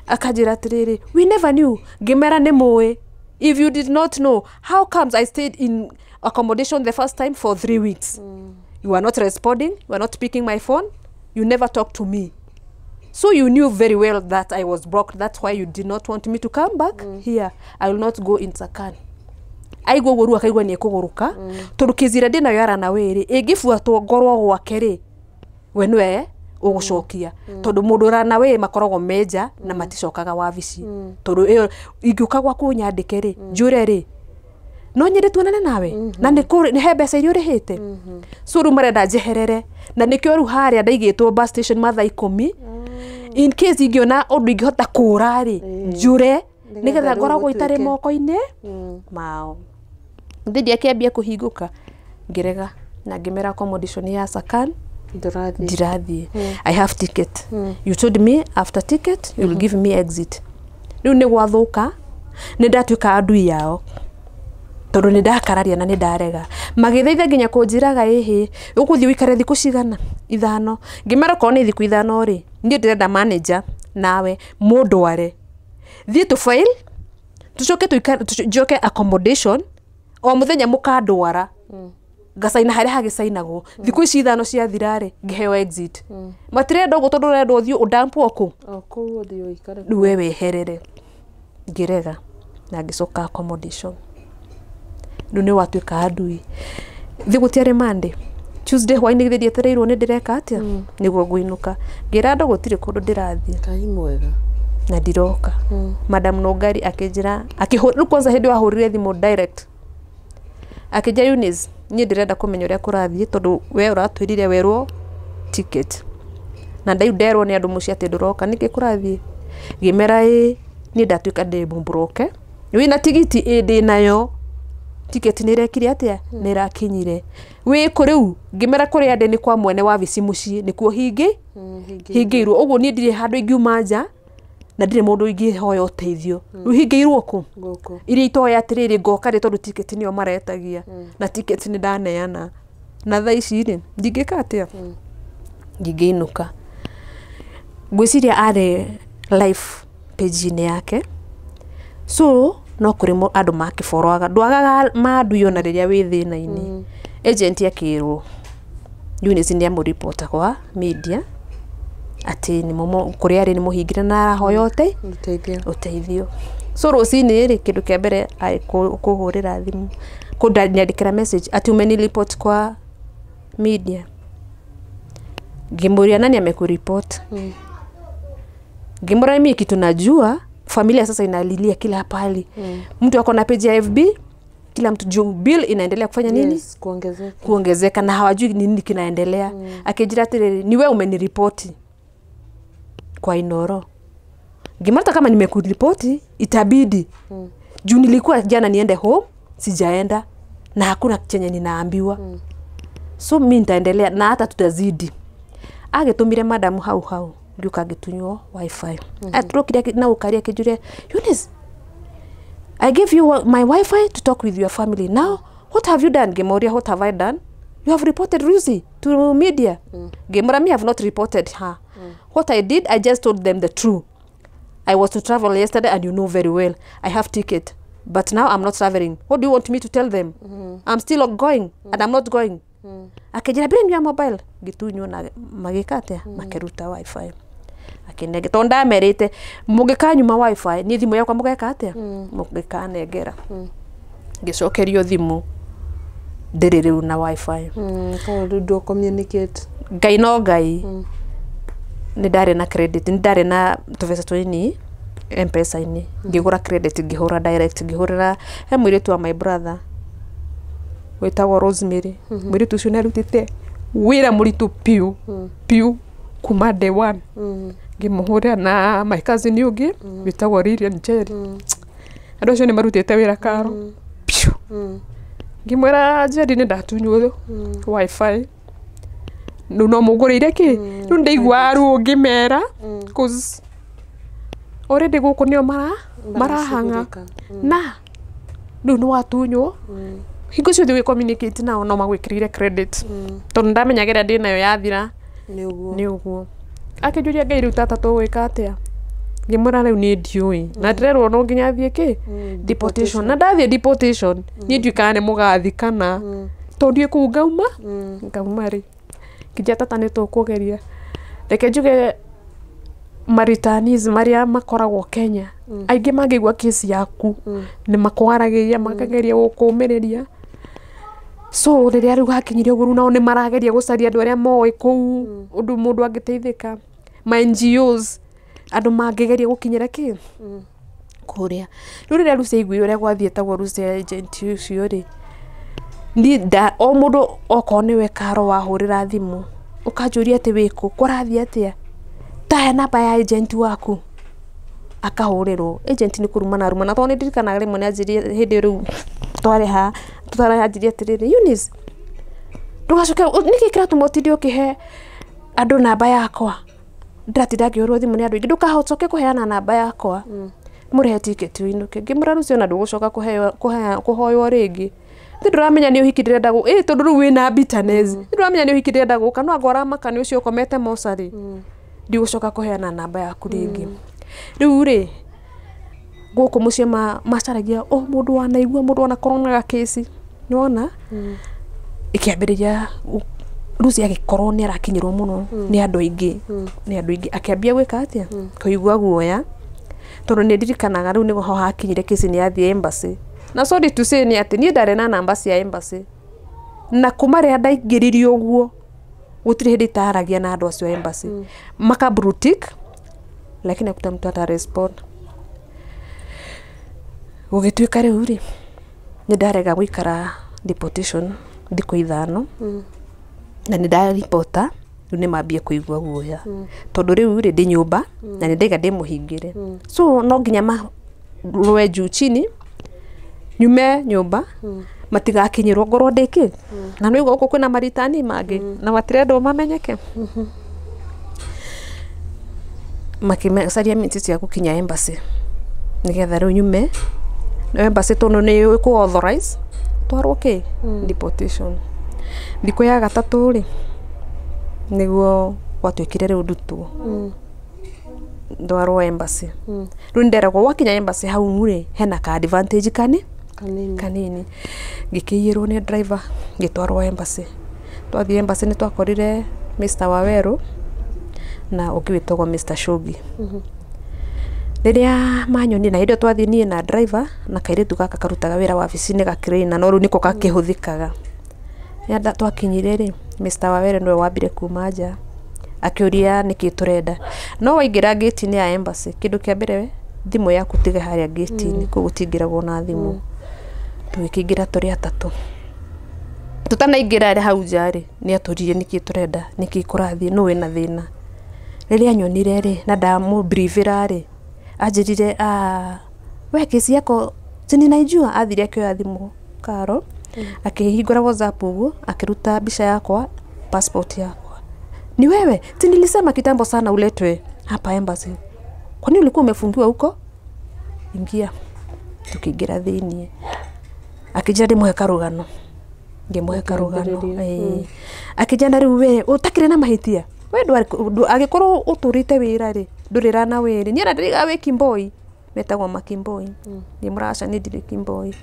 Akanjĩra atĩrĩrĩ, we never knew. Ngĩmera nĩ mũĩ. If you did not know, how comes I stayed in accommodation the first time for 3 weeks? You are not responding, you are not picking my phone, you never talk to me. So you knew very well that I was broke. That's why you did not want me to come back here. I will not go in Sakan. Aigua ũguo rĩu akaigua nĩ ekũgũrũka tondũ kĩzira ndĩnayo ya runaway rĩ ĩngĩbuatwo ngorwo gwake rĩ we nĩwe ũgũcokia tondũ mũndũ runaway makoragwo menja na maticokaga wabici tondũ ĩyo ingĩũka gwaku nyandĩke rĩ njũre rĩ no nyende tuonane nawe na nĩ he mbeca iria ũrĩhĩte. So rĩu marenda njeherere na nĩkĩo rĩu harĩa ndaigĩtwo bus station mathaa 10 in case ingĩona ũndũ ingĩhota kũra rĩ njũre nĩgetha ngoragwo itarĩ moko-inĩ mao. Ndindi akĩambia kũhingũka ngĩrega na ngĩmera accommodation ya Sakan ndirathiĩ. I have ticket. You told me after ticket you will give me exit. Rĩu nĩ gwathũka nĩ ndatuĩka adui yao tondũ nĩ ndakararia na nĩ ndarega. Magĩthaitha nginya kũnjĩraga ĩhĩ ũgũthiĩ ũikare thikũ cigana 5. Ngĩmera okorwo nĩ thikũ 5 rĩ niĩ ndĩrenda manager nawe mũndware thiĩ tũ file tũcoke njoke accommodation o mũthenya mũkandwara ngacaina harĩa hagĩcainagwo thikũ ici 5 ciathira rĩ ngĩheo exit. Matirenda ũguo tondũ ũrenda ũthiĩ ũdampwo kũ rĩu we weherere. Ngĩrega na ngĩcoka accommodation. Rĩu nĩ watuĩka adui. Thĩ gũtiarĩ Monday, Tuesday hwainĩ githĩ ndietereirwo nĩ ndĩreka atĩa nĩguo ngũinũka. Ngĩra andũ gũtirĩ kũndũ ndĩrathiĩ. Ngai mwega. Na ndiroka. Madam Nũngari akĩnjĩra, rĩu kwanza hĩndĩ ĩyo ahũrire thimũ direct, akĩnjĩra, "Eunice, niĩ ndĩrenda kũmenya ũrĩa kũrathiĩ, tondũ we ũratwĩrire werwo ticket na ndau nderwo nĩ andũ mũciĩ atĩ ndũroka, nĩkĩ kũrathiĩ?" Ngĩmera ĩ niĩ ndatuĩka ndĩ mũbroke, wĩna tigiti? Ĩ ndĩnayo ticket. Nĩ ĩrekire atĩa? Nĩ ĩrakinyire. Wĩ kũ rĩu? Ngĩmera kũrĩa ndĩ nĩ kwa mwene wabici mũciĩ, nĩkuo hingĩ hingĩirwo ũguo. Niĩ ndirĩ handũ ingiuma nja na ndirĩ mũndũ ingĩhoya ũteithio. Rĩu hingĩirwo kũ? Gũkũ. Iria itoĩ atĩrĩrĩ, ngoka rĩ, tondũ ticket nĩyo maretagia na ticket nĩ ndaneana, na thaa ici rĩ, ndingĩka atĩa? Ndingĩinũka. Ngwĩciria arĩ live page-inĩ yake, so no kũrĩ andũ makĩboroaga, ndwagaga mandui ona rĩrĩa wĩ thĩna-inĩ. Agent akĩrwo Eunice nĩ amũripota kwa media atĩ nĩ kũrĩa arĩ nĩ mũhingĩre na arahoya Ũteithio. ũteithio. So rũcinĩ rĩ, kĩndũ kĩa mbere arĩ kũhũrĩra thimũ, kũnyandĩkĩra message atĩ umeniripoti kwa media. Ngĩmũria, "Nani amekuripoti?" Ngĩmwĩra, "Mimi kitu najua, familia sasa inalilia kila pahali. Mtu ako na page ya FB, kila mtu, juu bill inaendelea kufanya nini?" Yes, kuongezeka. Kuongezeka, na hawajui ni nini kinaendelea. Akijira atĩrĩrĩ, "Ni we umeniripoti kwa Inoro." Ngĩmwĩra, "Kama nimekuripoti itabidi, juu nilikuwa jana niende home, sijaenda na hakuna chenye ninaambiwa. So mi nitaendelea na hata tutazidi." Agĩtũmire madamu hau hau, ngĩũka ngĩtunywo wifi. Atũrokire na ũkaria akĩnjũria, "Eunice, I gave you my wifi to talk with your family. Now what have you done?" Ngĩmũria, "What have I done?" "You have reported Lucy to media." Ngĩmũra, "Me have not reported her. What I did, I just told them the truth. I was to travel yesterday and you know very well I have ticket, but now I'm not traveling. What do you want me to tell them? I'm still going and I'm not going." Akĩnjĩra, "Bring your mobile." Ngĩtunywo na magĩka atĩa? Makĩruta wifi akĩnengera, tondũ ndamerĩte mũngĩkanyuma wifi niĩ thimũ yakwa mũgeka atĩa? Mũngĩkanengera. Ngĩcokerio thimũ, ndĩrĩ rĩu na wifi. Koguo rĩu ndũ communicate. Ngai no Ngai, nĩ ndarĩ na credit, nĩ ndarĩ na tũbeca tũnini Mpesa-inĩ. Ngĩgũra credit, ngĩhũra direct, ngĩhũrĩra he mũirĩtu wa my brother wĩtagwo Rosemary. Mũirĩtu ũcio nĩ arutĩte wĩra mũritũ piũ piũ kuma day one. Ngĩmũhũrĩra na my cousin ũngĩ wĩtagwo Lilian Njeri. Andũ acio nĩ marutĩte wĩra karo piũ. Ngĩmwĩra, "Njeri, nĩ ndatunywo wifi, rĩu no mũngũrĩire kĩ?" Rĩu ndaigua ruo ngĩmera, 'cause already gũkũ nĩo marahang'a. Maracugurika. Na rĩu nĩ watunywo, hingo ciothe wĩ communicate nao no magwĩkĩrĩire credit, tondũ ndamenyaga ĩrĩa ndĩnayo yathira. Nĩ ũguo. Nĩ ũguo. Akĩnjũria, "Ngai, rĩu tata tũgwĩka atĩa?" Ngĩmwĩra, "Rĩu niĩ ndiũĩ, na ndĩrerwo no nginya thiĩ kĩ deportation, na ndathiĩ deportation niĩ ndiũĩ kana nĩ mũgathikana, tondũ ndiũĩ kũu ngauma ngauma rĩ." Kĩnjĩra, "Tata, nĩ tũkũgeria." Reke njuge maritanis marĩa makoragwo Kenya, aingĩ mangĩigua kesi yaku nĩ makwaragĩria, makageria gũkũmĩrĩria. So rĩrĩa rĩu hakinyire ũguo, rĩu nao nĩ marageria gũcaria andũ arĩa moĩ kũu ũndũ mũndũ angĩteithĩka, ma NGOs, andũ mangĩgeria gũkinyĩra kĩ kũrĩa. Rĩu rĩrĩa Lucy aiguire ũrĩa gwathiĩ, tagwo Lucy agent ũcio rĩ, niĩ nda o mũndũ okorwo nĩwe karo wahũrĩra thimũ ũkanjũria atĩ wĩkũ, kũrathiĩ atĩa, tahe namba ya agent waku. Akahũrĩrwo agent, nĩ kũrumana arumana, tondũ nĩ ndirikanaga rĩmwe nĩ anjĩrire hĩndĩ ĩyo rĩu twarĩ ha tũtarĩ, anjĩrire atĩrĩrĩ, "Eunice, ndũgacoke, nĩkĩ kĩratũma ũtinde ũkĩhe andũ namba yakwa? Ndĩratinda ngĩhũrwo thimũ nĩ andũ aingĩ, ndũkacoke kũheana namba yakwa, mũrĩhe tiketi ũinũke." Ngĩmwĩra, "Rũciũ ona ndũgũcoka kũhoywo rĩngĩ. Nĩ ndũramenya nĩ ũhiki ndĩrenda ĩ tondũ rĩu wĩna bitterness, nĩ ndũramenya nĩ ũhiki ndĩrenda gũka, no anga ũramaka nĩ ũcio ũkomete mocarĩ. Ndigũcoka kũheana namba yaku rĩngĩ." Rĩu rĩ, gũkũ mũciĩ macaragia o mũndũ wanaigua mũndũ wanakorwo na gakĩci, nĩwona ĩkĩambĩrĩria. Lucy agĩkorwo nĩ arakinyĩrwo mũno nĩ andũ aingĩ, nĩ andũ aingĩ, akĩambia gwĩka atĩa? Kũigua guoya, tondũ nĩ ndirikanaga rĩu nĩho hakinyire kĩci nĩ yathiĩ embassy. Na sorry to say nĩ atĩ niĩ ndarĩ na namba cia embassy, na kuma rĩrĩa ndaingĩririo ũguo gũtirĩ hĩndĩ itaragia na andũ acio a embassy. Maka blue tick, lakini hakuta mtu ata respond. Gũgĩtuĩka rĩu rĩ, nĩ ndarega gũikara deportation thikũ 5, na nĩ ndaribota. Rĩu nĩ mambie kũigua guoya, tondũ rĩu rĩ, ndĩ nyũmba na nĩ ndaiga ndĩ mũhingĩre, so no nginya marũe juu chini nyume nyũmba matigakinyĩrwo ngorwo ndĩ kĩ. Na nĩ ũguo gũkũ kwĩna maritani mangĩ na matirendwo mamenyeke. Makĩcaria means cia gũkinya embassy nĩgetha rĩu nyume embassy, tondũ nĩ kũ authorize twarwo kĩ deportation. Thikũ ya gatatũ rĩ, nĩguo gwatuĩkire rĩu ndutwo ndwarwo embassy. Rĩu nderagwo wakinya embassy hau rĩ, hena ka advantage kani Kanini. Kanini. Ngĩkĩiyĩrwo nĩ driver, ngĩtwarwo embassy. Twathiĩ embassy nĩ twakorire Mr. Waweru na ũngĩ wĩtagwo Mr. Shogi. Rĩrĩa manyonire, na hĩndĩ ĩyo twathiĩ niĩ na driver na kairĩtu gaka karutaga wĩra wabici-inĩ gakĩrĩina, no rĩu nĩko gakĩhũthĩkaga. Rĩrĩa twakinyire rĩ, Mr. Waweru nĩwe wambire kuma nja akĩũria nĩkĩ tũrenda. No waingĩra ngĩti-inĩ ya embassy, kĩndũ kĩa mbere thimũ yaku tige harĩa ngĩti-inĩ, kũu gũtingĩragwo na thimũ. Tũgĩkĩingĩra tũrĩ atatũ. Tũtanaingĩra hau nja rĩ, nĩ atũririe nĩkĩ tũrenda, nĩkĩ kũrathiĩ, nũ wĩna thĩna. Rĩrĩa anyonire rĩ, na ndamũ-brief-ĩra rĩ, anjĩrire, "Ah, we kesi yako si ninaijua." Athire akĩoya thimũ karo, akĩhingũra WhatsApp ũguo, akĩruta mbica yakwa, passport yakwa. "Ni wewe? Si nilisema kitambo sana uletwe hapa embassy. Kwani ulikuwa umefungiwa huko? Ingia." Tukiingĩra thĩiniĩ, akĩnjĩra ndĩmũhe karũgano. Ngĩmũhe karũgano. Ũkĩambĩrĩria. Ĩĩ. Akĩnjĩra, "Na rĩu we ũtakĩrĩ na mahĩtia, we angĩkorwo ũtũrĩte wĩra rĩ, ndũrĩ na wĩrĩ. Niĩ ona ndĩrĩga wĩ kimboi." Metagwo makimboi. Ngĩmwĩra, "Aca, niĩ ndirĩ kimboi."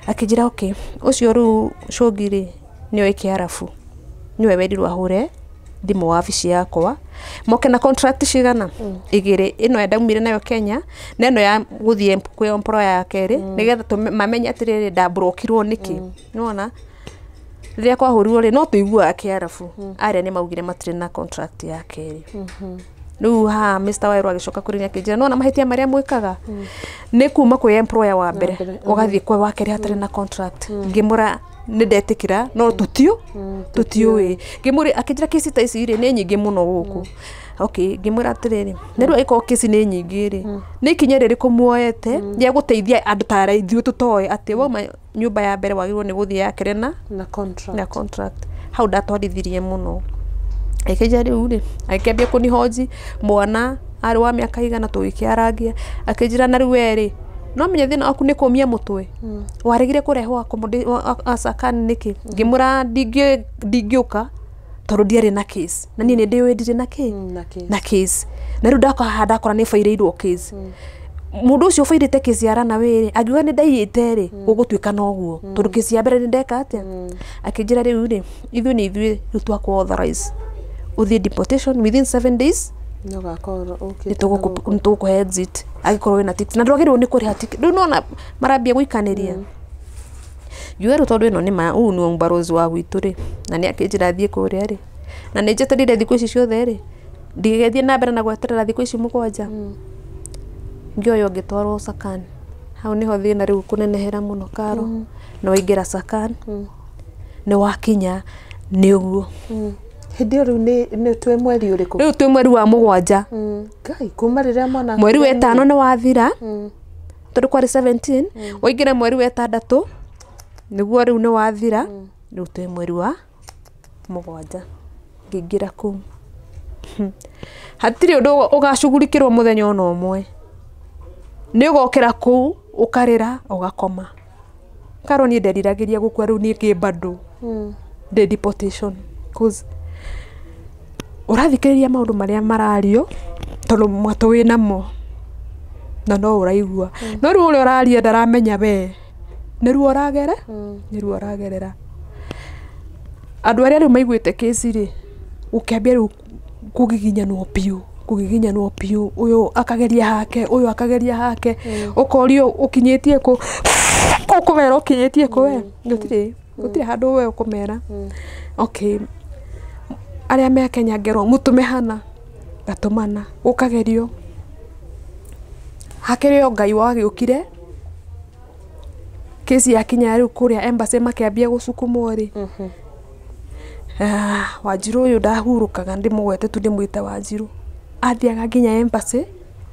Akĩnjĩra, "Okay, ũcio rĩu Shogi rĩ, nĩoĩ Kĩarabu, nĩwe werirwo ahũre thimũ wabici yakwa moke na contract cigana 2, ĩno ndaumire nayo Kenya na ĩno ya gũthiĩ kwĩ employer ya kerĩ, nĩgetha mamenye atĩrĩrĩ, ndamburokirwo nĩkĩ." Nĩwona rĩrĩa kwahũrirwo rĩ, no tũiguaga Kĩarabu, arĩa nĩ maugire matirĩ na contract ya kerĩ. Rĩu haha Mr. Waweru agĩcoka kũrĩ niĩ akĩnjĩra, "Nĩwona mahĩtia marĩa mwĩkaga nĩ kuma kwĩ employer wa mbere mbere, ũgathiĩ kwĩ wa kerĩ hatarĩ na contract." Ngĩmũra nĩ ndetĩkĩra, no tũtio tũtiũĩ. Ngĩmũria, akĩnjĩra kesi ta ici rĩ, nĩ nyingĩ mũno gũkũ. Okay, ngĩmwĩra atĩrĩrĩ, na rĩu angĩkorwo kesi nĩ nyingĩ rĩ, nĩ ikinya rĩrĩkũ muoete rĩa gũteithia andũ ta arĩa ithuĩ tũtoĩ atĩ wauma nyũmba ya mbere wagĩrĩirwo nĩ gũthiĩ ya kerĩ na na contract? Na contract. Hau ndatwarithirie mũno. Akĩnjĩra rĩu rĩ, agĩkĩambia kũnihoji mwana arĩ wa mĩaka igana, tũgĩkĩarangia. Akĩnjĩra, "Na rĩu we rĩ, no menya thĩna waku nĩ kũmia mũtwe, waregire kũrehwo Asakan nĩkĩ?" Ngĩmwĩra ndingĩũka tondũ ndiarĩ na case, na niĩ nĩ ndĩũĩ ndirĩ na kĩ Na case. Na case. Na rĩu ndakoha haha ndakora nĩ bairĩirwo case. Mũndũ ũcio ũbairĩte case ya runaway rĩ, angiuga nĩ ndaiyĩte rĩ, gũgũtuĩka noguo, tondũ case ya mbere nĩ ndeka atĩa. Akĩnjĩra, "Rĩu rĩ, ithuĩ nĩ ithuĩ rĩu twakũ authorize ũthiĩ deportation within 7 days. Nĩ ũgakorwo ũkĩte Nĩ tũgũkũhe exit angĩkorwo wĩna ticket, na ndwagĩrĩirwo nĩ kũrĩha ticket." Rĩu nona marambia gũikanĩria. Ngiuga rĩu tondũ ĩno nĩ ma ũyũ nĩ ũmbarozi wa gwitũ rĩ, na nĩ akĩnjĩra thiĩ kũrĩa rĩ, na nĩ njetereire thikũ ici ciothe rĩ, ndigĩthiĩ na mbere na gweterera thikũ ici 7. Ngĩoywo ngĩtwarwo Sakan. Hau nĩho thĩna rĩu kũnenehera mũno karo. Na waingĩra Sakan, nĩ wakinya nĩ ũguo. Hĩndĩ ĩyo rĩu nĩ twĩ mweri ũrĩkũ? Rĩu twĩ mweri wa 7. Ngai, kuma rĩrĩa mwana Mweri wa 5 nĩ wathira, tondũ kwarĩ 17. Waingĩra mweri wa 6 nĩguo rĩu nĩ wathira. Rĩu twĩ mweri wa 7. Ngĩingĩra kũu, hatirĩ ũndũ ũgacugurikĩrwo mũthenya ona ũmwe. Nĩ ũgokĩra kũu ũkarĩra ũgakoma. Karo niĩ nderiragĩria gũkua rĩu niĩ kĩ bado ndĩ deportation, cause ũrathikĩrĩria maũndũ marĩa marario, tondũ mwatũ wĩ namo na no ũraigua, no rĩu ũrĩa ũraria ndaramenya we nĩ ruo ũragere, nĩ ruo ũragerera. Andũ arĩa rĩu maiguĩte kĩci rĩ, gũkĩambia rĩu kũgiginyanwo biũ, kũgiginyanwo biũ, ũyũ akageria hake, ũyũ akageria hake, ũkorio ũkinyĩtie kũ. Ũkũmera ũkinyĩtie kũ we? Gũtirĩ, gũtirĩ handũ we ũkũmera. Okay, arĩa me Kenya ngerwo mũtũme hana, ngatũmana, gũkagerio. Hakĩrĩ o Ngai wagĩũkire, kĩci yakinya rĩu kũrĩa embassy makĩambia gũcukumwo rĩ, ah, Wanjirũ ũyũ ndahurũkaga, ndĩmũgwete tu, ndĩmwĩte Wanjirũ, athiaga nginya embassy,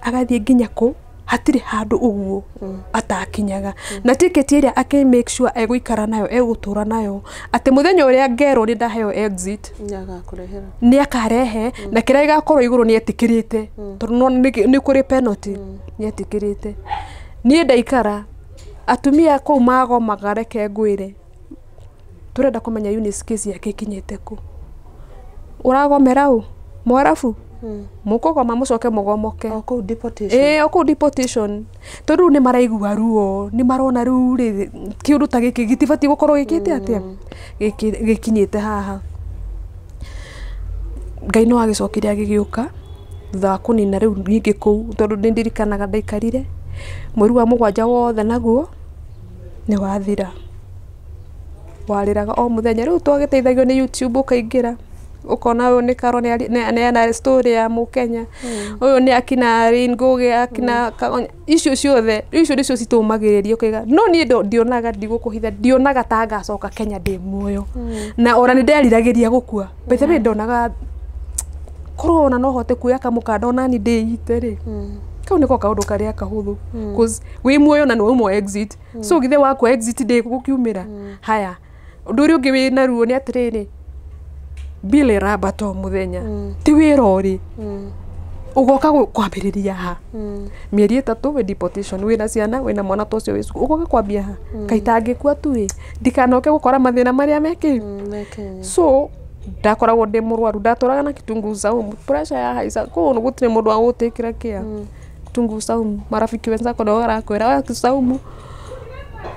agathiĩ nginya kũ, hatirĩ handũ ũguo atakinyaga. Na tiketi ĩrĩa akĩ make sure egũikara nayo, egũtũra nayo, atĩ mũthenya ũrĩa ngerwo nĩ ndaheo exit, Nĩagakũrehera. Nĩ akarehe, na kĩrĩa gĩgakorwo igũrũ nĩ etĩkĩrĩte, tondũ no nĩ kũrĩ penalty, nĩ etĩkĩrĩte. Niĩ ndaikara, atumia kũu magomaga, reke ngwĩre, tũrenda kũmenya Eunice case yake ĩkinyĩte kũ. Ũragomera ũ? Mwarabu mũkũgoma mũcoke mũgomoke. O kũu deportation. Ĩĩ, o kũu deportation, tondũ rĩu nĩ maraigua ruo, nĩ marona rĩu rĩ kĩũndũ ta gĩkĩ gĩtibatiĩ gũkorwo gĩkĩte atĩa, gĩkinyĩte haha. Ngai no agĩcokire agĩgĩũka thutha wa kũnina rĩu nyingĩ kũu, tondũ nĩ ndirikanaga ndaikarire mweri wa 7 wothe, naguo nĩ wathira, warĩraga o mũthenya. Rĩu twagĩteithagio nĩ YouTube, ũkaingĩra ũkona ũyũ nĩ Karo nĩ story ya mũkenya ũyũ, nĩ akina Lynn Ngugi, akina Kagonya, icio ciothe, icio nĩcio citũmagĩrĩria ũkaiga. No niĩ ndionaga, ndigũkũhitha, ndionaga ta ngacoka Kenya ndĩ muoyo, na ona nĩ nderiragĩria gũkua. By the way, ndonaga korwo ona no hote kuoya kamũkanda onani ndĩite rĩ, kau nĩko kaũndũ karĩa kahũthũ, 'cause wĩ muoyo na nĩ wauma exit, so githĩ wakua exit ndĩgũkiumĩra. Haya, ũndũ ũrĩa ũngĩ wĩ na ruo nĩ atĩrĩrĩ, bill ĩrambata o mũthenya, ti wĩra ũrĩ ũgoka kwambĩrĩria ha? Mĩeri 3 wĩ deportation, wĩna ciana, wĩna mwana ta ũcio wĩ cukuru, ũgoka kwambia ha? Kaitangĩkua tu ĩ, ndikanoke gũkora mathĩna marĩa mekĩ. Me Kenya. So ndakoragwo ndĩ mũrwaru, ndatũraga na kitunguu saumu, pressure ya haica kũu gũtirĩ mũndũ wa gũgũtĩkĩra kĩa kitunguu saumu. Marafiki wenzako nĩo marakwĩra oya saumu,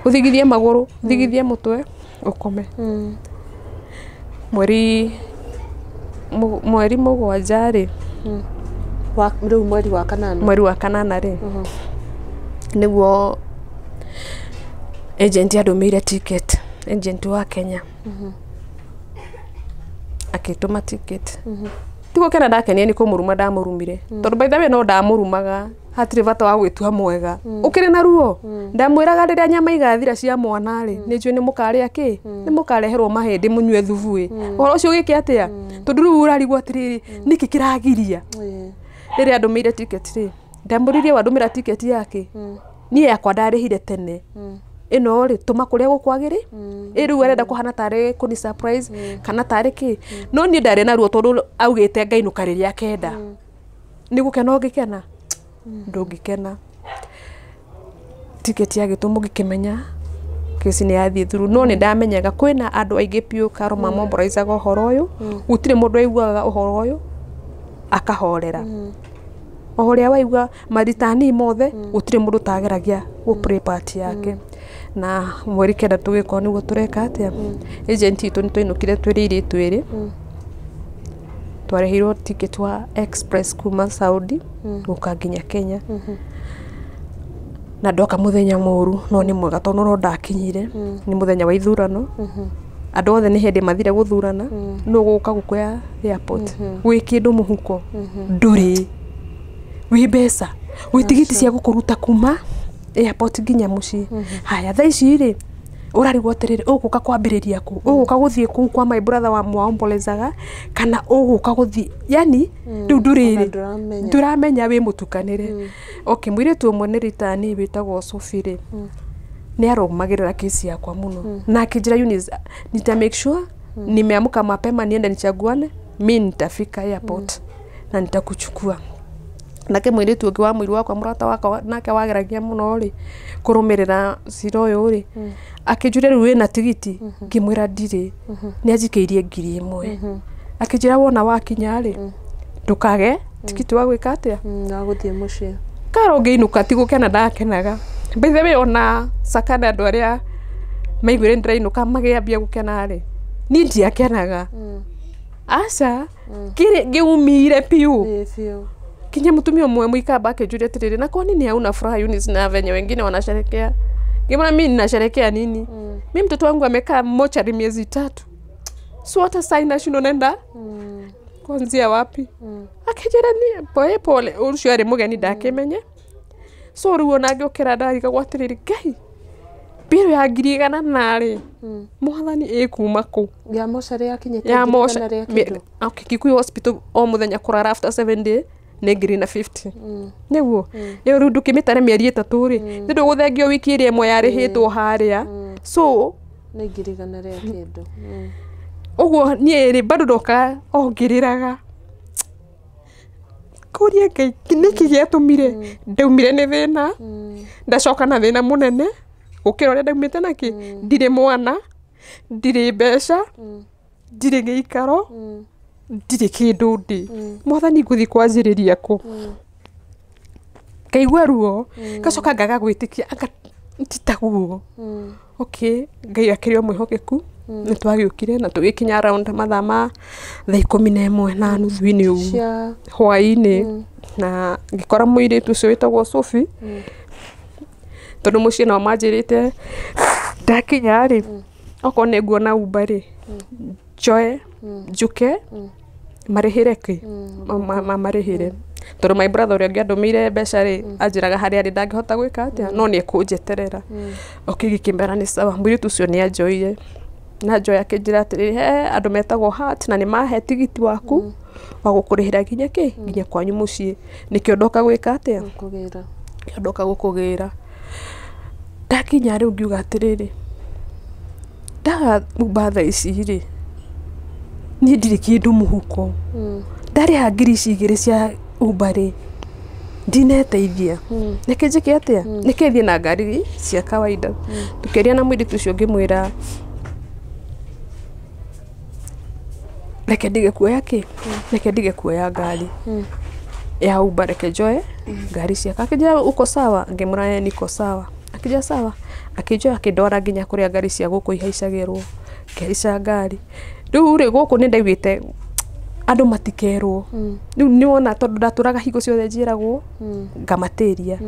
ũthigithie magũrũ, ũthigithie mũtwe, ũkome. Mweri 7 rĩ, Rĩu mweri wa 8. Mweri wa 8 rĩ, nĩguo agent andũmĩire ticket, agent wa Kenya akĩtũma ticket. Ti gũkena ndakenia, nĩ kũmũruma ndamũrumire, tondũ by the way no ndamũrumaga, hatirĩ bata wa gwĩtua mwega, ũkĩrĩ na ruo. Ndamwĩraga rĩrĩa nyama igathira cia mwana rĩ, nĩ njũĩ nĩ mũkarĩa kĩ, nĩ mũkareherwo mahĩndĩ mũnyue thubu ĩ. Ũhoro ũcio ũgĩke atĩa? Tondũ rĩu ũrarigwo atĩrĩrĩ, nĩkĩ kĩragiria? Rĩrĩa andũmĩire ticket rĩ, ndamũririe, wandũmĩra ticket yake, niĩ yakwa ndarĩhire tene, ĩno rĩ tũma kũrĩa gũkwagĩrĩ ĩ. Rĩu arenda kũhana tarĩ kũni surprise kana tarĩ kĩ, no niĩ ndarĩ na ruo, tondũ augĩte ngainũka rĩrĩa kenda. Nĩ gũkena ũngĩkena? Ndũngĩkena. Tiketi yagĩtũmwo, ngĩkĩmenya kĩci nĩ yathiĩ through, no nĩ ndamenyaga kwĩna andũ aingĩ biũ Karo mamomboraicaga ũhoro ũyũ. Gũtirĩ mũndũ aiguaga ũhoro ũyũ akahorera. O ũrĩa waigua maritani mothe, gũtirĩ mũndũ ũtageragia gũ play part yake. Na mweri 9 tũgĩkorwo nĩguo tũreka atĩa, agent itũ nĩ twainũkire twĩrĩ airĩtu erĩ, twarĩhĩirwo ticket wa express kuma Saudi gũka nginya Kenya. Na ndoka mũthenya mũru, no nĩ mwega tondũ no ndakinyire nĩ mũthenya wa ithurano, andũ othe nĩ hĩndĩ mathire gũthurana. Nũ gũka gũkuoya airport gwĩ kĩndũ mũhuko? Ndũrĩ wĩ mbeca, wĩ tigiti cia gũkũruta kuma airport nginya mũciĩ. Haya, thaa ici rĩ, ũrarigwo atĩrĩrĩ, ũgũka kwambĩrĩria kũ? Ũgũka gũthiĩ kũu kwa my brother wa mwaombolezaga, kana ũgũka gũthiĩ, yani rĩu ndũrĩrĩ Ona ndũramenya. Ndũramenya, wĩ mũtukanĩre. Okay, mũirĩtu ũmwe nĩ ritani wĩtagwo Sophie rĩ, nĩ arũmagĩrĩra kesi yakwa mũno, na akĩnjĩra, "Eunice, nita make sure nimeamka mapema niende nichaguane, mi nitafika airport na nitakuchukua." Nake mũirĩtu ũngĩ wa mũiru wakwa, mũrata wakwa, nake wageragia mũno rĩ kũrũmĩrĩra cira ũyũ rĩ, akĩnjũria, "Rĩu wĩna tigiti?" Ngĩmwĩra ndirĩ. Nĩ anjikĩirie 1000, akĩnjĩra, "Wona wakinya rĩ, ndũkage tigiti wa gwĩka atĩa?" Wa gũthiĩ mũciĩ. Karo ngĩinũka, ti gũkena ndakenaga. By the way, ona sakana andũ arĩa maiguire ndĩrainũka magĩambia gũkena rĩ, niĩ ndiakenaga, aca, kĩrĩ ngĩumire biũ. Ĩĩ biũ. Kinya mũtumia ũmwe mũikamba akĩnjũria atĩrĩrĩ, "Na kwa nini hauna furaha, Eunice, na venye wengine wanasherekea?" Ngĩmwĩra mimi ninasherekea nini? Mi mtoto wangu amekaa mochari miezi 3, so hata sai nashindwa nenda kuanzia wapi. Akĩnjĩra ni pole pole, ũcio arĩ mũgeni ndakĩmenye. So rĩu ona ngĩũkĩra ndarigagwo atĩrĩrĩ, Ngai, mbirũ ya 100,000 narĩ mwathani ĩkuma kũ? Ya mocarĩ yakinyĩte Ya ngiri moca igana rĩa kĩndũ. Okay, Kikuyu Hospital o mũthenya kũrara after 7 day nĩ 1,050. Nĩguo ĩyo rĩu ndũkĩmĩtare mĩeri 3 rĩ, nĩ ndũgũthengio wiki ĩrĩa ĩmwe yarĩhĩtwo harĩa, so Nĩ 100,000 rĩa kĩndũ. Ũguo niĩ rĩ bado ndoka o ngĩrĩraga kũria Ngai nĩkĩ gĩatũmire ndaumire nĩ thĩna, ndacoka na thĩna mũnene gũkĩra ũrĩa ndaumĩte nakĩ. Ndirĩ mwana, ndirĩ mbeca, ndirĩ gĩikaro, ndirĩ kĩndũ ndĩ. Mwathani, ngũthiĩ kwanjĩrĩria kũ? Ngaigua ruo, ngacoka ngaga gwĩtĩkia anga ti taguo. Okay, Ngai akĩrĩ o mwĩhokeku, nĩ twagĩũkire na tũgĩkinya around mathaa ma thaa 11:30-inĩ ũguo Cia hwaĩ-inĩ, na ngĩkora mũirĩtu ũcio wĩtagwo Sophie, tondũ mũciĩ nao manjĩrĩte ndakinya rĩ, okorwo nĩ nguona Uber rĩ, njoe njũke marĩhĩre kĩ marĩhĩre, tondũ my brother ũrĩa ũngĩ andũmĩire mbeca rĩ, anjĩraga harĩa arĩ ndangĩhota gwĩka atĩa, no nĩ ekũnjeterera. Okay, gĩkĩmera nĩ sawa. Mũirĩtu ũcio nĩ anjoire na njoya akĩnjĩra atĩrĩrĩ, he andũ metagwo Heart na nĩ mahe tigiti waku wa gũkũrĩhĩra nginya kĩ nginya kwanyu mũciĩ, nĩkĩo ndoka gwĩka atĩa? Kũgĩra. Nĩkĩo ndoka gũkũgĩra. Ndakinya rĩu ngiuga atĩrĩrĩ, ndaga Uber thaa ici rĩ, niĩ ndirĩ kĩndũ mũhuko. Ndarĩha ngiri ici igĩrĩ cia Uber rĩ, ndineteithia, reke njĩke atĩa? Reke thiĩ na ngari cia kawaida. Tũkĩaria na mũirĩtu ũcio, ngĩmwĩra reke ndige kuoya kĩ reke ndige kuoya ngari ya Uber, reke njoe ngari ciakwa. Akĩnjĩra, "Uko sawa?" Ngĩmwĩra, "Eh, niko sawa." Akĩnjĩra sawa, akĩnjoya akĩndwara nginya kũrĩa ngari cia gũkũ ihaicagĩrwo. Ngĩhaica ngari. Rĩu rĩ, gũkũ nĩ ndaiguĩte andũ matikerwo rĩu nĩwona, tondũ ndatũraga hingo ciothe njĩragwo ngamatĩria.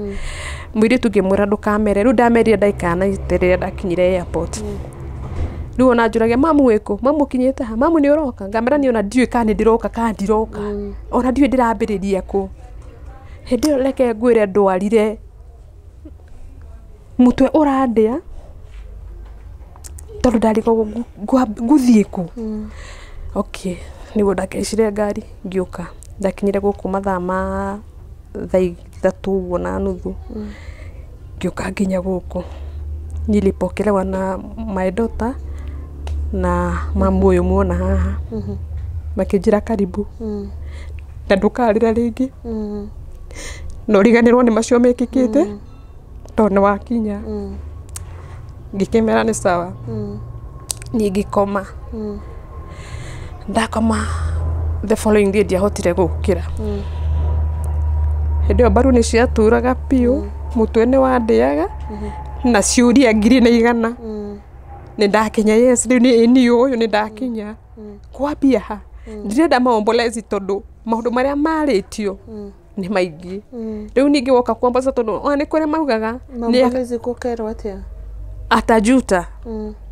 Mũirĩtu ngĩmwĩra ndũkamere, rĩu ndamerire ndagĩka 90 rĩrĩa ndakinyire airport. Rĩu ona njũragia, "Mamu wĩkũ? Mamu ũkinyĩte ha? Mamu nĩ ũroka?" Ngamera niĩ ona ndiũĩ kana nĩ ndĩroka kana ndiroka, ona ndiũĩ ndĩrambĩrĩria kũ. Hĩndĩ ĩyo reke ngwĩre, ndwarire mũtwe ũrandĩa tondũ ndarigagwo ngũthiĩ kũ. Okay, nĩguo ndakĩhaicire ngari ngĩũka. Ndakinyire gũkũ mathaa ma thaa 3 ũguo na nuthu. Ngĩũka nginya gũkũ, nilipokelewa na my daughter na mamu ũyũ muona haha, makĩnjĩra karibu na ndũkarĩra rĩngĩ na ũriganĩrwo nĩ macio mekĩkĩte tondũ nĩ wakinya. Ngĩkĩmera nĩ sawa. Niĩ ngĩkoma. Ndakoma, the following day ndiahotire gũkĩra. Hĩndĩ ĩyo mbaru nĩ ciaturaga biũ, mũtwe nĩ wandĩaga na ciũria ngiri na igana. Nĩ ndakinya? Yes, rĩu nĩ niĩ ũyũ nĩ ndakinya kwambia ha? Ndirenda maombolezi tondũ maũndũ marĩa marĩtio nĩ maingĩ. Rĩu ningĩ woka kuomboca, tondũ ona nĩ kũrĩ maugaga nĩ Maombolezi gũkerwo atĩa? Atajuta.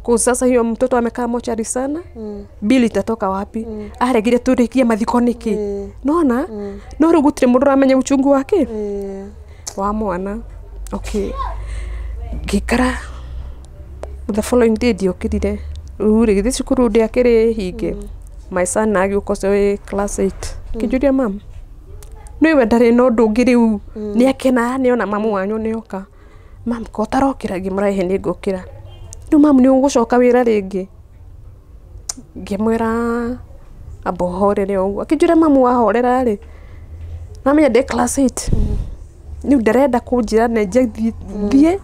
Kwa sasa hiyo mtoto amekaa mochari sana, bili itatoka wapi? Aregire tũrĩkie mathiko nĩkĩ? Nona no rĩu gũtirĩ mũndũ ũramenya uchungu wake wa mwana. Okay, ngĩikara. The following day ndiokĩrire. Rĩu rĩ, githĩ cukuru ndĩakĩrĩ hinge? My son na agĩũka, ũcio wĩ class 8, kĩnjũria, "Mam, nĩwe ndarĩ na ũndũ ũngĩ rĩu nĩ akena nĩona mamu wanyu nĩoka. Mam, ko ũtarokĩra?" Ngĩmwĩra, "Ĩhĩ, nĩ ngũkĩra rĩu." "Mamu, nĩ ũgũcoka wĩra rĩngĩ?" Ngĩmwĩra amba ũhorere o ũguo. Akĩnjũria, "Mamu, wahorera rĩ?" Namenya ndĩ class 8 rĩu, ndarenda kũnjĩra nenje thiĩ,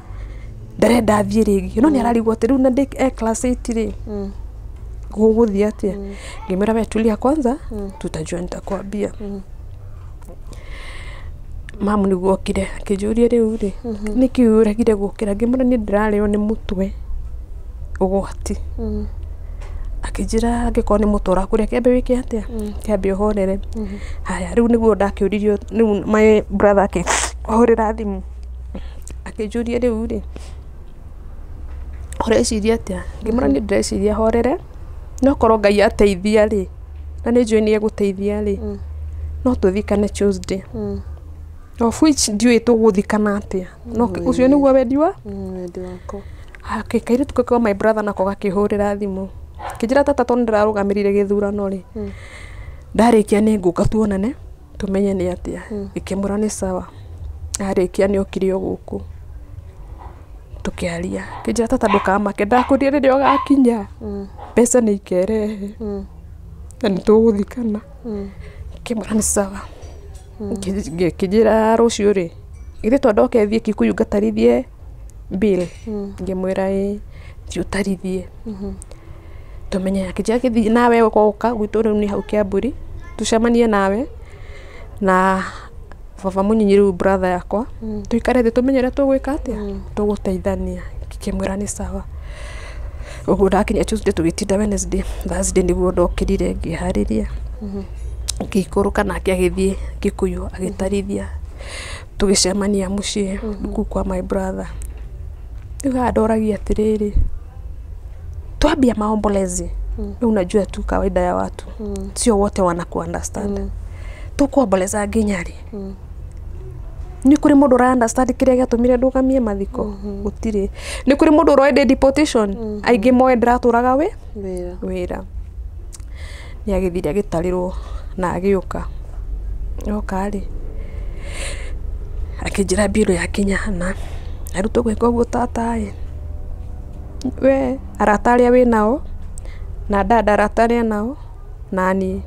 ndarenda thiĩ rĩngĩ, no nĩ ararigwo atĩ rĩu na ndĩ e class 8 rĩ, gũgũthiĩ atĩa? Ngĩmwĩra, "We tulia kwanza, tutajua, nitakwambia." Mamu nĩguo okire akĩnjũria, "Rĩu rĩ, nĩkĩ ũregire gũkĩra?" Ngĩmwĩra, "Niĩ ndĩrarĩo nĩ mũtwe ũgwati." Akĩnjĩra, "Angĩkorwo nĩ mũtwe ũrakũrĩa, kĩambe wĩke atĩa? Kĩambe ũhorere." Haya, rĩu nĩguo ndakĩũririo. Rĩu my brother akĩhũrĩra thimũ akĩnjũria, "Rĩu rĩ, Ũreciria atĩa? Ngĩmwĩra niĩ ndĩreciria horere, no korwo Ngai ateithia rĩ, na nĩ njũĩ nĩ egũteithia rĩ, no tũthikane Tuesday. Of which ndiũĩ tũgũthikana atĩa, no ũcio nĩguo wendi wa Wendi wako. Okay, kairĩtu kau ka my brother nako gakĩhũrĩra thimũ, kĩnjĩra tata, tondũ ndĩrarũgamĩrĩire gĩthurano rĩ, ndarĩkia nĩ ngũka tuonane tũmenye nĩ atĩa. Ngĩkĩmwĩra nĩ sawa. Arĩkia nĩ okire o gũkũ, tũkĩaria, kĩnjĩra tata, ndũkamake, ndakwĩrire rĩrĩa ũgakinya mbeca nĩ ikerehe na nĩ tũgũthikana. Ngĩmwĩra nĩ sawa. Ngĩnjĩra rũciũ rĩ, githĩ to ndoke thiĩ Kikuyu ngatarithie bill? Ngĩmwĩra ĩĩ, thiĩ ũtarithie tũmenye. Akĩnjĩra gĩthiĩ nawe ũgoka gwitũ rĩu nĩ hau Kĩamburi, tũcemanie nawe na baba mũnyinyi, rĩu brother yakwa, tũikare thĩ tũmenye ũrĩa tũgwĩka atĩa, tũgũteithania. Ngĩkĩmwĩra nĩ sawa. Ũguo ndakinya Tuesday, tũgĩtinda Wednesday, Thursday nĩguo ndokĩrire, ngĩharĩria, ngĩikũrũka, nake agĩthiĩ Kikuyu agĩtarithia, tũgĩcemania mũciĩ kũu kwa my brother. Rĩu haha ndoragia atĩrĩrĩ, twambia maombolezi mm. Unajua tu kawaida ya watu, sio wote wanaku understand. Tũkuomboleza nginya rĩ? Nĩ kũrĩ mũndũ ũra understand kĩrĩa gĩatũmire ndũgamie mathiko? Gũtirĩ. Nĩ kũrĩ mũndũ ũroĩ ndĩ deportation? Aingĩ moĩ ndĩratũraga wĩ wĩra. Wĩra nĩ agĩthire agĩtarĩrwo na agĩũka. Oka rĩ, akĩnjĩra mbirũ yakinya hana na rĩu tũgwĩka ũguo tata ĩ, we arata arĩa wĩ nao na dada, arata arĩa nao na niĩ,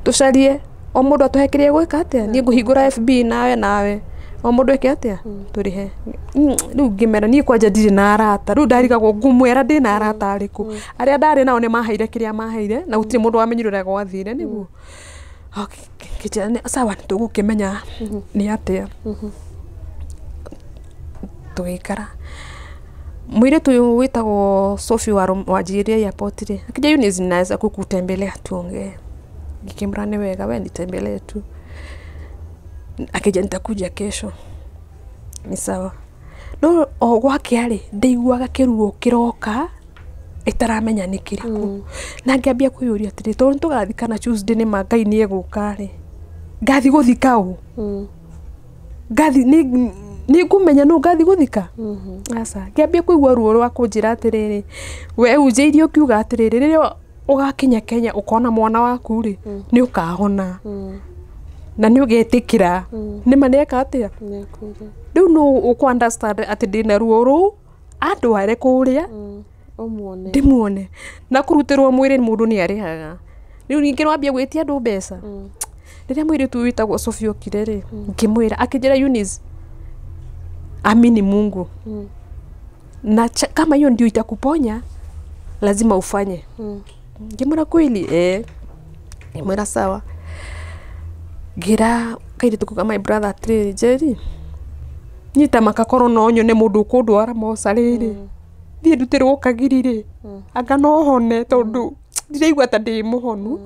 tũcarie o mũndũ atũhe kĩrĩa egwĩka atĩa. Niĩ ngũhingũra FB, nawe o mũndũ eke atĩa, tũrĩhe. Rĩu ngĩmera niĩ kwanja ndirĩ na arata. Rĩu ndarigagwo ngũmwĩra ndĩ na arata arĩkũ. Arĩa ndarĩ nao nĩ maheire kĩrĩa maheire na gũtirĩ mũndũ wamenyire ũrĩa gwathire. Nĩguo ngĩnjĩra sawa, nĩtũgũkĩmenya nĩ atĩa. Tũgĩikara. Mũirĩtu ũyũ wĩtagwo Sophie wanjigĩrire airport rĩ, akĩnjĩra, "Eunice, naweza kukutembelea tuongee?" Ngĩkĩmwĩra nĩ wega, we nitembelee tu. Akĩnjĩra nitakuja kesho. Ni sawa. No o gwakĩa rĩ, ndaiguaga kĩruo kĩroka ĩtaramenya nĩ kĩrĩkũ, na ngĩambia kwĩyũria atĩrĩ, tondũ nĩtũgathikana Tuesday, nĩ ma Ngai nĩ egũka rĩ, ngathi gũthika ũ? Ngathi nĩ ngũmenya nũ ngathi gũthika? Aca. Ngĩambia kũigua ruo rwa kũnjĩra atĩrĩrĩ, we unjĩirie ũkiuga atĩrĩrĩ, rĩrĩa ũgakinya Kenya ũkona mwana waku rĩ, nĩ ũkahona na nĩ ũgetĩkĩra nĩma nĩeka atĩa. Nĩakuire. Rĩu no ũkũ understand atĩ ndĩna ruo rũu, andware kũrĩa ũmuone. Ndĩmuone na kũrutĩrwo mwĩrĩ mũndũ nĩ arĩhaga. Rĩu ningĩ wambia gwĩtia andũ mbeca. Rĩrĩa mũirĩtu ũyũ wĩtagwo Sophie okire rĩ, ngĩmwĩra, akĩnjĩra, "Eunice, amini Mungu na kama hiyo ndio itakuponya lazima ufanye." Ngĩmwĩra kweli? Eh. Ngĩmwĩra sawa. Ngĩra kairĩtu kau ka my brother atĩrĩrĩ, Njeri, niĩ ta makakorwo no nyone mũndũ ũkũndwara mocarĩ rĩ, thiĩ ndutĩrwo kagiri rĩ, anga no hone, tondũ ndiraigua ta ndĩ mũhonu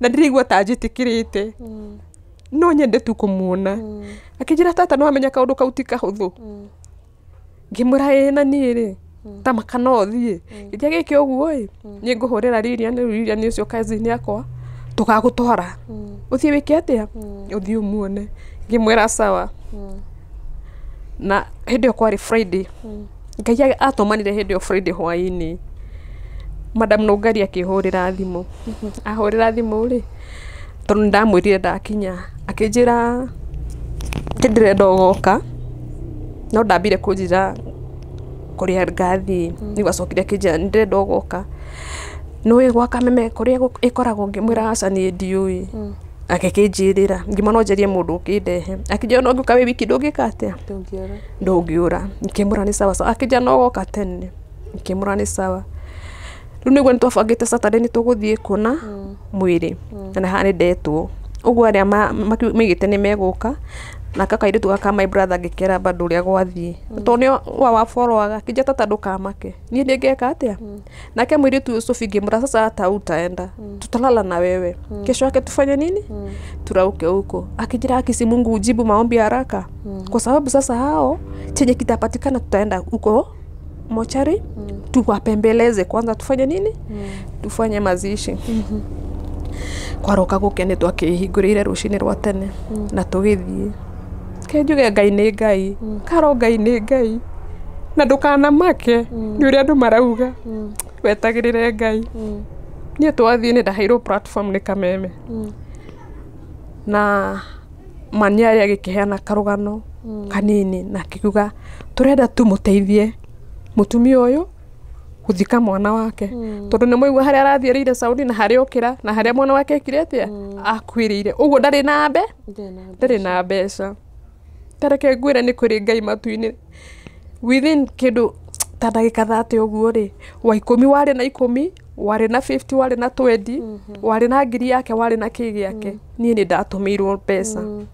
na ndiraigua ta njĩtĩkĩrĩte, no nyende tu kũmuona. Akĩnjĩra, "Tata, no amenya kaũndũ kau ti kahũthũ." Ngĩmwĩra ĩĩ, na niĩ rĩ, ta maka no thiĩ gĩthia gĩkĩ ũguo ĩ, nĩ ngũhũrĩra Lilian. Rĩu Lilian ũcio cousin yakwa, tũgagũtwara ũthiĩ wĩke atĩa, ũthiĩ ũmuone. Ngĩmwĩra sawa. Na hĩndĩ ĩyo kwarĩ Friday, Ngai atũmanire hĩndĩ ĩyo Friday hwaĩ-inĩ, madam Nũngari akĩhũrĩra thimũ. Ahũrĩra thimũ rĩ, tondũ nĩndamwĩrire ndakinya, akĩnjĩra ndĩrenda ũgoka, no ndambire kũnjĩra kũrĩa ngathiĩ. Rĩu acokire akĩnjĩra nĩndĩrenda ũgoka, nĩũĩ gwa Kameme kũrĩa ĩkoragwo? Ngĩmwĩra aca, niĩ ndiũĩ. Agĩkĩnjĩrĩra, ngĩmwĩra no njarie mũndũ ũkĩndehe. Akĩnjĩra no ngĩũka wĩ wiki ndũngĩka atĩa? Ndũngĩũra. Ndũngĩũra. Ngĩmwĩra nĩ sawa sawa. Akĩnjĩra no goka tene. Ngĩmwĩra nĩ sawa. Rĩu nĩguo nĩtwabangĩte Saturday nĩ tũgũthiĩ kuona mwĩrĩ, na haha nĩ ndetwo ũguo arĩa maigĩte nĩ megũka. Na kakairĩtu gaka my brother ngĩkera bado ũrĩa gwathiĩ, tondũ nĩo wa wafollowaga. Akĩnjĩra, "Tata, ndũkamake, niĩ nĩngeka atĩa." Nake mũirĩtu ũyũ Sophie ngĩmwĩra, "Sasa hata utaenda, tutalala na wewe, kesho yake tufanye nini, turauke huko." Akijira, "Akisi Mungu ujibu maombi haraka, kwa sababu sasa hao chenye kitapatikana tutaenda huko mochari." Tuwapembeleze kwanza, tufanye nini? Tufanye mazishi. Kwaroka gũkĩa nĩ twakĩhingũrĩire rũcinĩ rwa tene na tũgĩthiĩ. Ke njuge Ngai nĩ Ngai, karo Ngai nĩ Ngai, na ndũkanamake nĩ ũrĩa andũ marauga, wetagĩrĩre Ngai. Niĩ twathiĩ nĩ ndaheirwo platform nĩ Kameme na Maniari agĩkĩheana karũgano kanini na akiuga tũrenda tũmũteithie mũtumia ũyũ gũthika mwana wake, tondũ nĩ mũigua harĩa arathiĩrĩire Saudi na harĩa okĩra na harĩa mwana wake ekire atĩa, akuĩrĩire ũguo, ndarĩ na mbe ndarĩ na mbeca. Tareke ngwĩre nĩ kũrĩ Ngai matu-inĩ. Within kĩndũ ta ndagĩka 30 ũguo rĩ, wa 10 warĩ na 10, warĩ na 50, warĩ na 20, warĩ na ngiri yake, warĩ na kĩ gĩake. Niĩ nĩ ndatũmĩirwo mbeca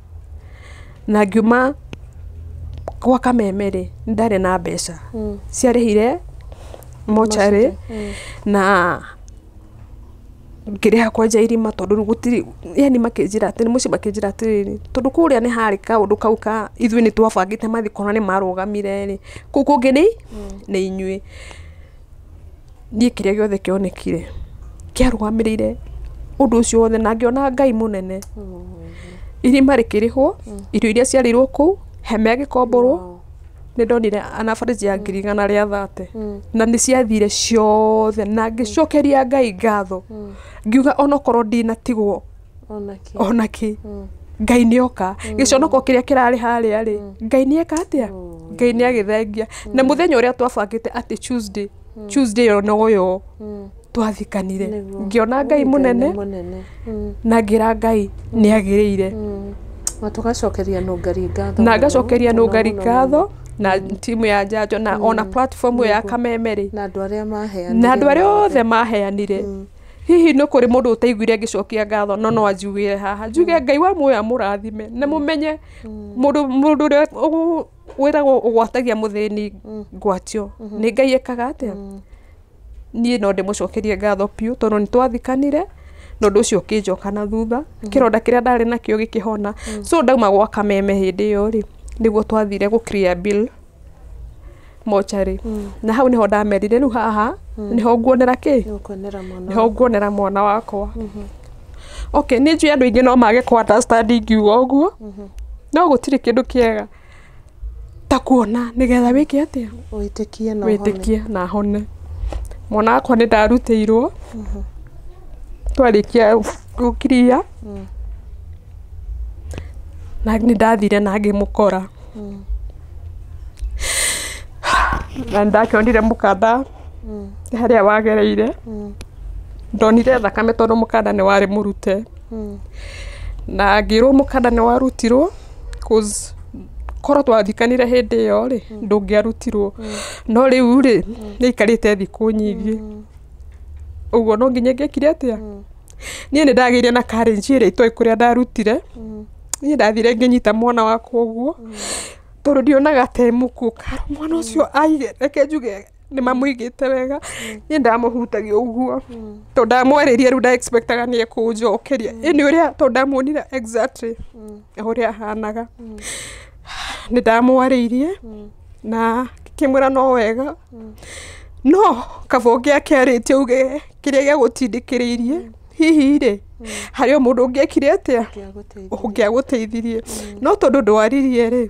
na ngiuma gwa Kameme rĩ, ndarĩ na mbeca ciarĩhire mocarĩ na ngĩrĩha kwenja irima, tondũ rĩu gũtirĩ, yani makĩnjĩra atĩ mũciĩ, makĩnjĩra atĩrĩrĩ, tondũ kũrĩa nĩ harĩ kaũndũ kau ka ithuĩ nĩ twabangĩte mathiko na nĩ marũgamire rĩ, kũu kũngĩ nĩ inyuĩ. Niĩ kĩrĩa gĩothe kĩonekire kĩarũgamĩrĩire ũndũ ũcio wothe na ngĩona Ngai mũnene. Irima rĩkĩrĩhwo, irio iria ciarĩirwo kũu, hema ĩgĩkomborwo. Nĩ ndonire ana average ya 130,000 na nĩ ciathire ciothe, na ngĩcokeria Ngai ngatho, ngiuga onokorwo ndinatigwo ona kĩ, Ngai nĩ oka gĩconoko kĩrĩa kĩrarĩ harĩa rĩ, Ngai nĩ eka atĩa, Ngai nĩ agĩthengia. Na mũthenya ũrĩa twabangĩte atĩ Tuesday ĩyo noyo twathikanire, ngĩona Ngai mũnene na ngĩra Ngai nĩ agĩrĩire. Na tũgacokeria Nũngari ngatho. Na ngacokeria Nũngari ngatho na timu ya Njanjo na ona platform ĩyo ya Kameme rĩ. Na andũ arĩa maheanire. Na andũ arĩa othe maheanire. Hihi nĩ kũrĩ mũndũ ũtaiguire ngĩcokia ngatho, no no anjugĩre haha, njuge Ngai wa muoyo amũrathime, na mũmenye mũndũ ũrĩa wĩragwo ũgwatagia mũthĩni ngwatio nĩ Ngai ekaga atĩa. Niĩ no ndĩmũcokerie ngatho biũ, tondũ nĩ twathikanire na ũndũ ũcio ũkĩnjoka na thutha, kĩronda kĩrĩa ndarĩ nakĩo gĩkĩhona. So ndauma gwa Kameme hĩndĩ ĩyo rĩ, nĩguo twathire gũ clear bill mocarĩ, na hau nĩho ndamerire rĩu haha nĩho nguonera kĩ, nĩho nguonera mwana wakwa. Okay, nĩ njũĩ andũ aingĩ no mage kũ understand ingiuga ũguo, no gũtirĩ kĩndũ kĩega ta kuona nĩgetha wĩke atĩa, wĩtĩkie na wĩtĩkie na hone. Mwana wakwa nĩ ndarutĩirwo twarĩkia gũkiria, na nĩ ndathire na ngĩmũkora na ndakĩonire mũkanda harĩa wagereire. Ndonire thakame tondũ mũkanda nĩ warĩ mũrute, na ngĩrwo mũkanda nĩ warutirwo, cause korwo twathikanire hĩndĩ ĩyo rĩ, ndũngĩarutirwo, no rĩu rĩ, nĩ aikarĩte thikũ nyingĩ ũguo, no nginya ingĩekire atĩa. Niĩ nĩ ndagĩire na courage ĩrĩa itoĩ kũrĩa ndarutire. Niĩ ndathire ngĩnyita mwana wakwa ũguo, tondũ ndionaga ta mũkuũ. Karo mwana ũcio aige, reke njuge nĩ mamũigĩte wega. Niĩ ndamũhutagia ũguo tondũ ndamwarĩria, rĩu nda expectaga nĩ ekũnjokeria ĩnĩ ũrĩa, tondũ ndamuonire exactly ũrĩa ahanaga. Nĩ ndamwarĩirie na ngĩkĩmwĩra no wega, no kaba ũngĩakĩarĩtie uge kĩrĩa gĩagũtindĩkĩrĩirie, hihi rĩ, harĩ o mũndũ ũngĩekire atĩa, ũngĩagũteithirie, no tondũ ndwaririe rĩ,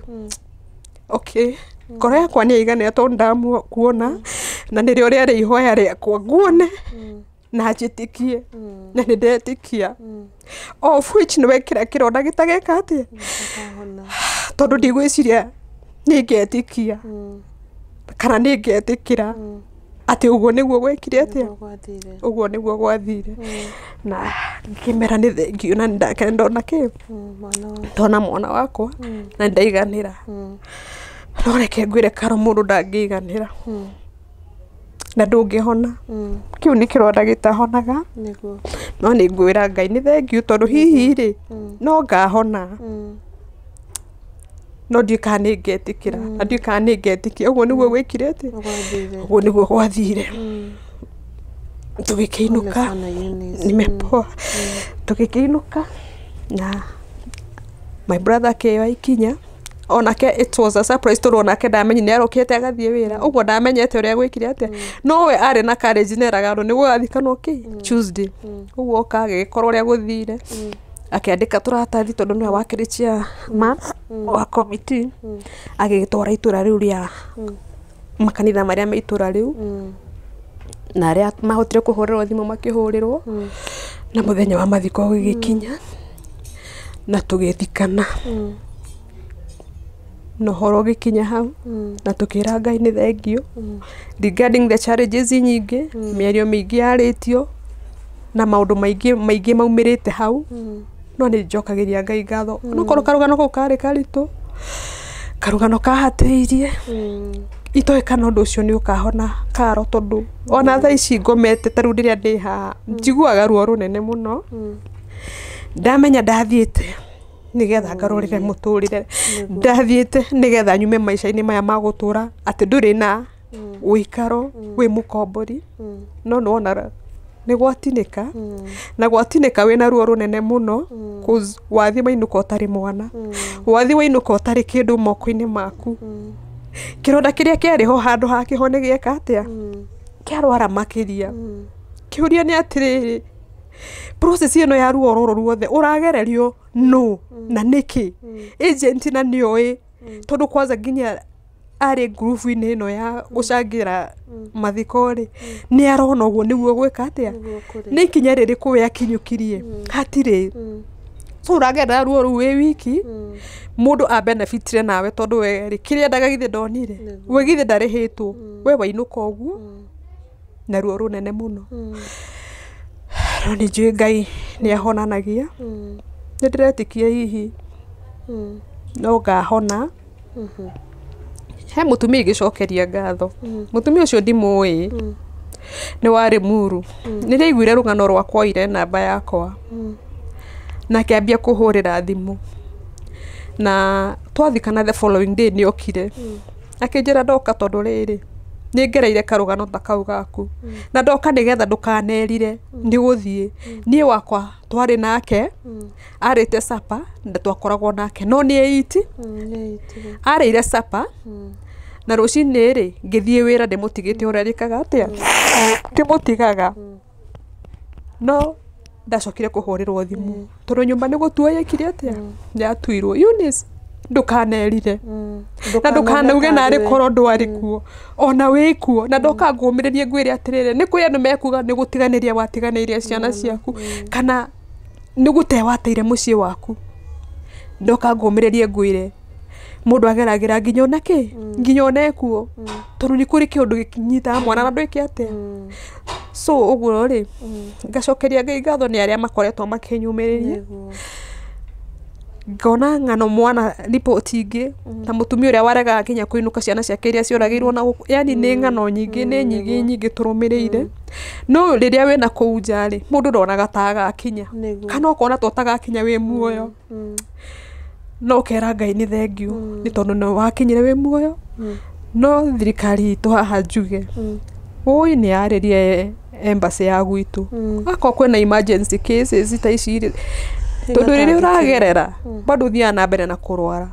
okay, ngoro yakwa nĩ yaiganĩra, tondũ ndakuona na nĩrĩo rĩarĩ ihoya rĩakwa, nguone na njĩtĩkie, na nĩ ndetĩkia, of which nĩ wekĩra kĩronda gĩtageka atĩa, tondũ ndigwĩciria nĩ ngetĩkia kana nĩ ngetĩkĩra atĩ ũguo nĩguo gwekire atĩa, ũguo nĩguo gwathire. Na ngĩmera nĩ thengiũ na nĩndakena ndona kĩ, ndona mwana wakwa na ndaiganĩra. No reke ngwĩre karo, mũndũ ndangĩiganĩra na ndũngĩhona, kĩu nĩ kĩronda gĩtahonaga, no nĩ ngwĩra Ngai nĩ thengiũ, tondũ hihi rĩ, no ngahona, no ndiũĩ kana nĩ ngetĩkĩra na ndiũĩ kana nĩ ngetĩkia ũguo nĩguo gwĩkire atĩa, ũguo nĩguo gwathire. Tũgĩkĩinũka, nimepoa, tũgĩkĩinũka na my brother akĩoya ikinya. Onake it was a surprise tondũ onake ndamenyi nĩ arokĩte agathiĩ wĩra ũguo ndamenyete ũrĩa gwĩkire atĩa, no we arĩ na courage neraga andũ nĩ gũgathikanwo kĩ Tuesday. Ũguo oka agĩgĩkorwo ũrĩa gũthire, akĩandĩka tũratathi tondũ nĩwe wakĩrĩ chairman wa committee, agĩgĩtwara itũra rĩu rĩa makanitha marĩa me itũra rĩu, na arĩa mahotire kũhũrĩrwo thimũ makĩhũrĩrwo, na mũthenya wa mathiko ũgĩgĩkinya na tũgĩthikana, na ũhoro ũgĩkinya hau na tũkĩra Ngai nĩ thengio regarding the challenges nyingĩ, mĩario mĩingĩ yarĩtio na maũndũ maingĩ maingĩ maumĩrĩte hau, no nĩ njokagĩria Ngai ngatho onokorwo karũgano kau karĩ karitũ, karũgano kahatĩrĩirie, itoĩ kana ũndũ ũcio nĩ ũkahona karo, tondũ ona thaa ici ngomete ta rĩu rĩrĩa ndĩ haha njiguaga ruo rũnene mũno ndamenya ndathiĩte nĩgetha ngarũrĩre mũtũrĩre, ndathiĩte nĩgetha nyume maica-inĩ maya ma gũtũra atĩ ndũrĩ na ũikaro wĩ mũkombori, no nĩwona nĩ gwatinĩka na gwatinĩka wĩna ruo rũnene mũno, 'cause wathiĩ wainũka ũtarĩ mwana, wathiĩ wainũka ũtarĩ kĩndũ moko-inĩ maku, kĩronda kĩrĩa kĩarĩ ho handũ ha kĩhone gĩeka atĩa, kĩarwara makĩria. Kĩũria nĩ atĩrĩrĩ, process ĩno ya ruo rũrũ ruothe ũragererio nũ na nĩkĩ agent na nĩoĩ, tondũ kwanza nginya arĩ ngurubu-inĩ ĩno ya gũcangĩra mathiko rĩ, nĩ arona ũguo nĩguo gwĩka atĩa, nĩ ikinya rĩrĩkũ we akinyũkirie, hatirĩ. So ũragerera ruo rũu wĩ wiki, mũndũ a benefitire nawe tondũ we rĩ kĩrĩa endaga githĩ ndonire, we githĩ ndarĩhĩtwo, we wainũka ũguo na ruo rũnene mũno. No nĩ njũĩ Ngai nĩ ahonanagia, nĩ ndĩretĩkia hihi no ngahona. He mũtumia ingĩcokeria ngatho, mũtumia ũcio ndimũĩ, nĩ warĩ Muru, nĩ ndaiguire rũgano rwakwa oire namba yakwa na akĩambia kũhũrĩra thimũ, na twathikana the following day nĩ okire akĩnjĩra ndoka tondũ rĩrĩ nĩ ngereire karũgano ta kau gaku, na ndoka nĩgetha ndũkanerire nĩ gũthiĩ. Niĩ wakwa twarĩ nake arĩte sapa na twakoragwo nake no nĩ eiti arĩire sapa, na rũcinĩ rĩ ngĩthiĩ wĩra ndĩmũtigĩte ũrĩa rĩkaga atĩa ndĩmũtigaga, no ndacokire kũhũrĩrwo thimũ tondũ nyũmba nĩ gũtuo yekire atĩa yatuirwo. Eunice ndũkanerire na ndũkanauge narĩ korwo ndwarĩ kuo ona wĩ kuo, na ndoka ngũmĩrĩrie ngwĩre atĩrĩrĩ nĩ kũrĩ andũ mekuga nĩ gũtiganĩria watiganĩirie ciana ciaku kana nĩ gũte wateire mũciĩ waku, ndoka ngũmĩrĩrie ngwĩre mũndũ ageragĩra nginya ona kĩ nginya ona ekuo, tondũ nĩ kũrĩ kĩũndũ gĩkinyitaga mwana na ndwĩke atĩa. So ũguo rĩ ngacokeria Ngai ngatho nĩ arĩa makoretwo makĩnyumĩrĩria, ngona ng'ano mwana riboti ingĩ ta mũtumia ũrĩa waregaga nginya kũinũka ciana ciake iria cioragĩirwo na gũkũ, yani nĩ ng'ano nyingĩ nĩ nyingĩ nyingĩ tũrũmĩrĩire, no rĩrĩa wĩna kũu nja rĩ mũndũ ndonaga ta agakinya kana ũkona ta ũtagakinya wĩ muoyo, no ũkera Ngai nĩ thengiũ nĩ tondũ nĩ wakinyire wĩ muoyo. No thirikari itũ haha njuge ũi nĩ yarĩrie embassy ya gwitũ akorwo kwĩna emergency cases ta ici rĩ, tondũ rĩrĩa ũragerera bado ũthiaga na mbere na kũrwara,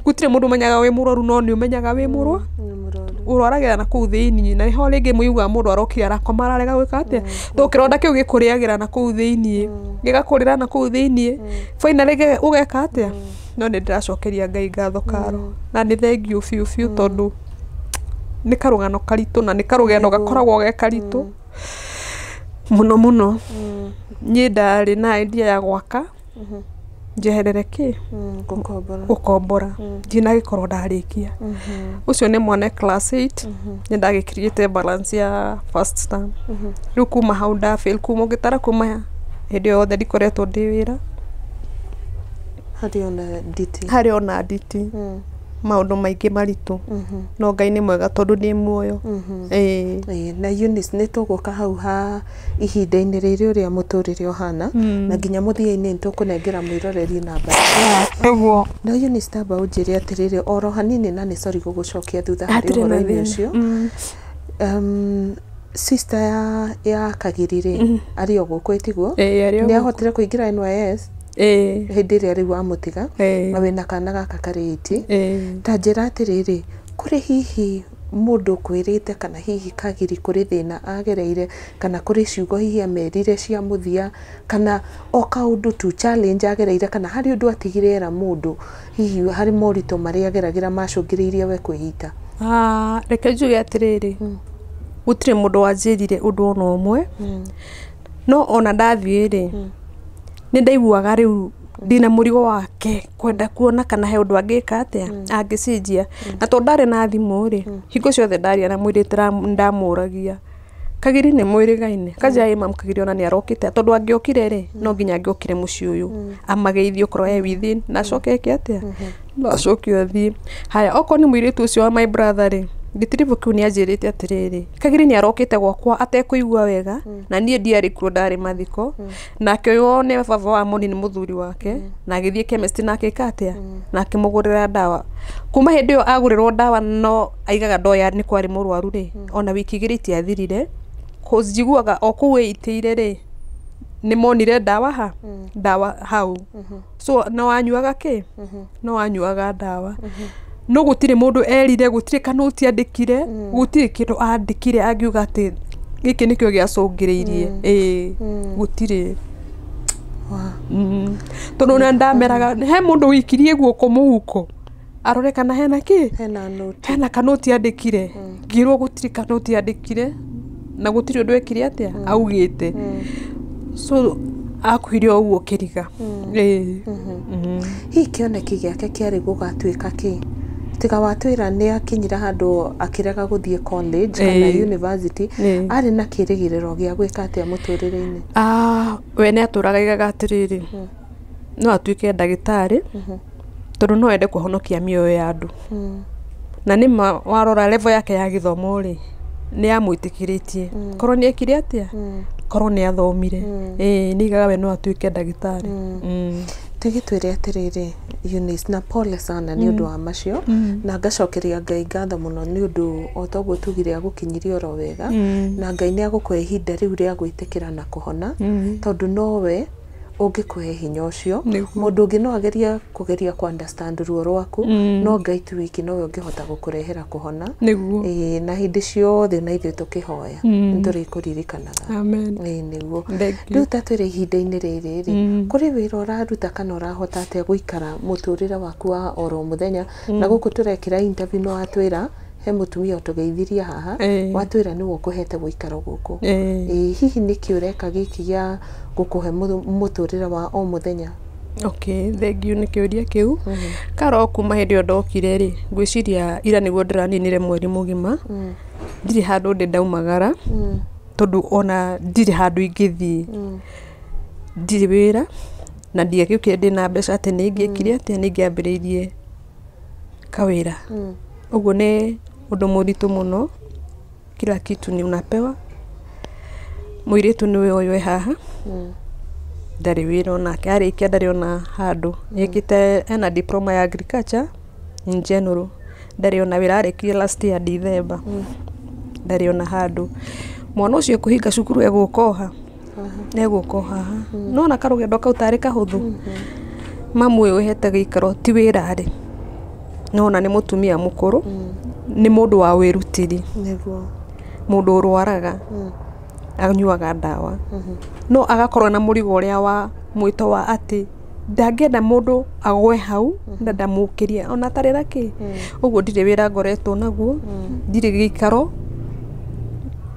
gũtirĩ mũndũ ũmenyaga wĩ mũrwaru no nĩ ũmenyaga wĩ mũrwaru, ũrwaragĩra na kũu thĩiniĩ, na nĩho rĩngĩ mũiguaga mũndũ arokire arakoma ararega gwĩka atĩa, tondũ kĩronda kĩu gĩkũrĩagĩra na kũu thĩiniĩ, gĩgakũrĩra na kũu thĩiniĩ, finally ũgeka atĩa. No nĩ ndĩracokeria Ngai ngatho karo na nĩ thengiũ biũ biũ tondũ nĩ karũgano karitũ na nĩ karũgano gakoragwo ge karitũ mũno mũno. Niĩ ndarĩ na idea ya gwaka njeherere kĩ gũkombora ndinagĩkorwo ndarĩkia, ũcio nĩ mwana class 8 nĩ ndagĩkirĩte balance ya first term, rĩu kuma hau ndafail kuma ũngĩtara kuma hĩndĩ ĩyo yothe ndikoretwo ndĩ wĩra harĩ ona nditi maũndũ maingĩ maritũ, no Ngai nĩ mwega tondũ ndĩ muoyo. Na Eunice nĩ tũgũka hau ha ihinda-inĩ rĩrĩ ũrĩa mũtũrĩre ũhana, na nginya mũthia-inĩ nĩ tũkũnengera mwĩroreri namba. Nĩguo. No Eunice tamba ũnjĩre atĩrĩrĩ oro hanini, na nĩ sorry gũgũcokia thutha harĩ ũhoro-inĩ ũcio. Sister ya Kagiri rĩ arĩ o gũkũ ĩtiguo? Nĩ ahotire kũingĩra NYS? Hĩndĩ ĩrĩa rĩu wamũtiga na wĩna kana gaka karĩ 8. Ta njĩra atĩrĩrĩ, kũrĩ hihi mũndũ ũkwĩrĩte kana hihi Kagiri kũrĩ thĩna agereire, kana kũrĩ ciugo hihi amerire cia mũthia, kana o kaũndũ tu challenge agereire, kana harĩ ũndũ atigire era mũndũ, hihi harĩ moritũ marĩa ageragĩra macũngĩrĩirie we kwĩita? Reke njuge atĩrĩrĩ, gũtirĩ mũndũ wanjĩrire ũndũ ona ũmwe, no ona ndathiĩ rĩ, nĩ ndaiguaga rĩu ndĩna mũrigo wake kwenda kuona kana he ũndũ angĩka atĩa angĩcenjia. Na tondũ ndarĩ na thimũ rĩ, hingo ciothe ndaria na mũirĩtu ndamũragia, Kagiri nĩ mwĩrĩgaine kanja ĩ mamu Kagiri ona nĩ arokĩte, tondũ angĩokire rĩ, no nginya angĩokire mũciĩ ũyũ amageithie okorwo e within, na acoke eke atĩa, no acoke athiĩ. Haya, okorwo nĩ mũirĩtu ũcio wa my brother rĩ, gĩtiribũ kĩu nĩ anjĩrĩte atĩrĩrĩ, Kagiri nĩ arokĩte gwakwa atekũigua wega, na niĩ ndiarĩ kuo, ndarĩ mathiko, nake ũyũ one baba wa Moni nĩ mũthuri wake, na agĩthiĩ chemist na akĩka atĩa, na akĩmũgũrĩra ndawa. Kuma hĩndĩ ĩyo agũrĩrwo ndawa, no aigaga ndoya nĩ kwarĩ mũrwaru rĩ, ona wiki igĩrĩ itiathirire, njiguaga o kũu ĩitĩire rĩ, nĩ monire ndawa ha ndawa hau, so no anyuaga kĩ, no anyuaga ndawa, no gũtirĩ mũndũ erire, gũtirĩ kanoti andĩkire, gũtirĩ kĩndũ andĩkire angiuga atĩ gĩkĩ nĩkĩo gĩacũngĩrĩirie. Ĩĩ, gũtirĩ. Tondũ ona ndameraga he mũndũ wĩikirie guoko mũhuko arore kana hena kĩ, hena noti, hena kanoti andĩkire, ngĩrwo gũtirĩ kanoti andĩkire na gũtirĩ ũndũ ekire atĩa augĩte, so akuire o ũguo kĩriga. Ĩĩ. Hihi kĩoneki gĩake kĩarĩ gũgatuĩka kĩ? Tiga watwĩra nĩ akinyire handũ akĩrega gũthiĩ college kana university, arĩ na kĩrĩgĩrĩro gĩa gwĩka atĩa mũtũrĩre-inĩ? We nĩ atũraga aigaga atĩrĩrĩ, no atuĩke ndagĩtarĩ, tondũ no ende kũhonokia mĩoyo ya andũ. Na nĩ ma warora level yake ya gĩthomo rĩ, nĩ yamwĩtĩkĩrĩtie korwo nĩ ekire atĩa, korwo nĩ athomire. Ĩĩ, nĩ aigaga we no atuĩke ndagĩtarĩ. Tũgĩtwĩre atĩrĩrĩ, Eunice, na pole sana nĩ ũndũ wa macio, na ngacokeria Ngai ngatho mũno nĩ ũndũ o toguo tugire agũkinyirie oro wega, na Ngai nĩ agũkũhe ihinda rĩu rĩa gwĩtĩkĩra na kũhona, tondũ nowe ũngĩkũhe hinya ũcio. Mũndũ ũngĩ no agerie kũgeria kũ understand ruo rwaku, no Ngai tu wiki nowe ũngĩhota gũkũrehera kũhona. Nĩguo. Ĩĩ, na hĩndĩ ciothe na ithuĩ tũkĩhoya nĩ tũrĩkũririkanaga. Amen. Ĩĩ, nĩguo. Thank you. Rĩu ta twĩre, ihinda-inĩ rĩrĩ rĩ, kũrĩ wĩra ũraruta kana ũrahota atĩa gũikara mũtũrĩre waku wa oro mũthenya? Na gũkũ tũrekĩra interview no watwĩra he mũtumia ũtũgeithirie haha, watwĩra nĩwe ũkũhete gũikara gũkũ. Ĩĩ, hihi nĩkĩ ũreka gĩkĩ gĩa gũkũhe mũtũrĩre wa o mũthenya? Okay, thank you nĩ kĩũria kĩu. Karo kuma hĩndĩ ĩyo ndokire rĩ, ngwĩciria ira nĩguo ndĩraninire mweri mũgima ndirĩ handũ ndĩ ndaumagara, tondũ ona ndirĩ handũ ingĩthiĩ, ndirĩ wĩra, na ndiagĩũkire ndĩna mbeca atĩ nĩ ingĩekire atĩa, nĩ ingĩambĩrĩirie kawĩra. Ũguo nĩ ũndũ mũritũ mũno, kila kitu ni unapewa. Mũirĩtu nĩwe ũyũ e haha, ndarĩ wĩra onake, arĩkia ndarĩ ona handũ ekĩte, ena diploma ya agriculture in general, ndarĩ ona wĩra, arĩkirie last year December, ndarĩ ona handũ. Mwana ũcio kũhinga cukuru egũka oha, egũka o haha, nona karũgendo kau tarĩ kahũthũ. Mamu ũyũ ũhete gĩikaro ti wĩra rĩ, nona nĩ mũtumia mũkũrũ, nĩ mũndũ wa wĩrutĩri, mũndũ ũrwaraga, anyuaga ndawa, no agakorwo na mũrigo ũrĩa wa mwĩto wa atĩ ndangĩenda mũndũ agwe hau na ndamũkĩrie ona atarĩ na kĩ. Ũguo ndirĩ wĩra ngoretwo naguo, ndirĩ gĩikaro,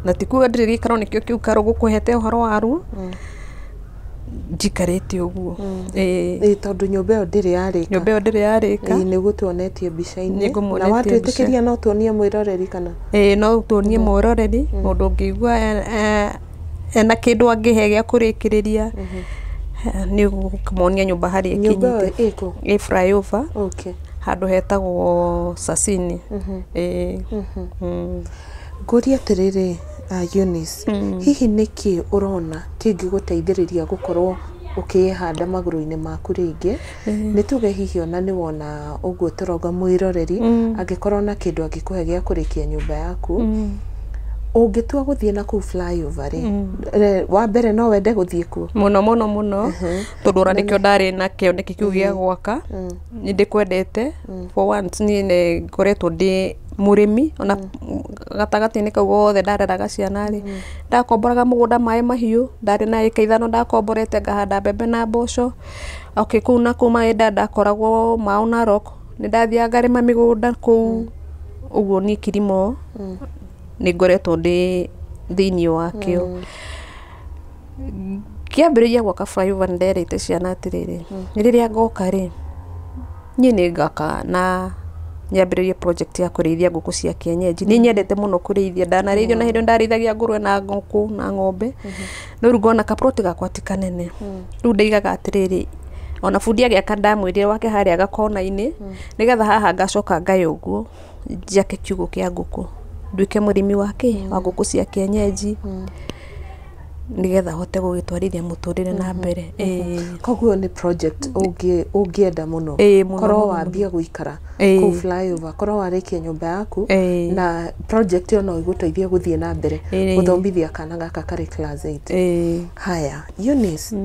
na ti kuga ndirĩ gĩikaro nĩkĩo kĩu karo gũkũhete ũhoro waruo, njikarĩte ũguo. Ĩĩ. Ĩĩ, tondũ nyũmba ĩyo ndĩrĩ yarĩka. Nyũmba ĩyo ndĩrĩ yarĩka. Ĩĩ, nĩ gũtuonetie mbica-inĩ. Nĩ ngũmuonetie. Na watwĩtĩkĩria no tuonie mwĩroreri kana? Ĩĩ, no tuonie mwĩroreri. Mũndũ ũngĩigua ena kĩndũ angĩhe gĩa kũrĩkĩrĩria, nĩ ũkũmonia nyũmba harĩa Nyũmba ĩyo ĩkinyĩte. Ĩkũ? Ĩ flyover, handũ hetagwo Sasini. Ĩĩ. Ngũrie atĩrĩrĩ, Eunice, hihi nĩkĩ ũrona kĩngĩgũteithĩrĩria gũkorwo ũkĩĩhanda magũrũ-inĩ maku rĩngĩ? Nĩ tuge hihi ona nĩ wona ũguo tũrauga mwĩroreri angĩkorwo na kĩndũ angĩkũhe gĩa kũrĩkia nyũmba yaku, Ũngĩtua gũthiĩ na kũu flyover rĩ, wa mbere no wende gũthiĩ kuo? Mũno mũno mũno, tondũ ona nĩkĩo ndarĩ na kĩoneki kĩu gĩa gwaka. Nĩ ndĩkwendete. For once niĩ nĩ ngoretwo ndĩ mũrĩmi, ona gatagatĩ-inĩ kau gothe ndareraga ciana rĩ, ndakomboraga mũgũnda maĩ mahiũ. Ndarĩ na ĩka 5 ndakomborete, ngahanda mbembe na mboco. Okay, kũu na kũu maĩ ndakoragwo Mau Narok, nĩ ndathiaga ngarĩma mĩgũnda kũu. Ũguo niĩ kilimo nĩ ngoretwo ndĩ thĩiniĩ wakĩo. Ngĩambĩrĩria gwaka flyover, nĩ nderĩte ciana atĩrĩrĩ, rĩrĩa ngoka rĩ, niĩ nĩ ngaka na nyambĩrĩrie project ya kũrĩithia ngũkũ cia kienyeji. Nĩ nyendete mũno kũrĩithia, ndanarĩithia na hĩndĩ ndarĩithagia ngũrwe na ngũkũ na ng'ombe, no rĩu ngona kaploti gakwa ti kanene. Rĩu ndaigaga atĩrĩrĩ, ona bundi agĩaka ndamwĩrire wake harĩa gakona-inĩ, nĩgetha haha ngacoka ngae ũguo njake kiugũ kĩa ngũkũ, nduĩke mũrĩmi wa kĩ wa ngũkũ cia kienyeji, nĩgetha hote gũgĩtwarithia mũtũrĩre na mbere. Koguo nĩ project ũngĩenda mũno? Ĩĩ, mũno, korwo mũno. Wambia gũikara Ĩĩ. kũu flyover, korwo warĩkia nyũmba yaku Ĩĩ. na project ĩyo no ĩgũteithie gũthiĩ na mbere Ĩĩ. gũthomithia kana gaka karĩ class 8. Ĩĩ. Haya, Eunice,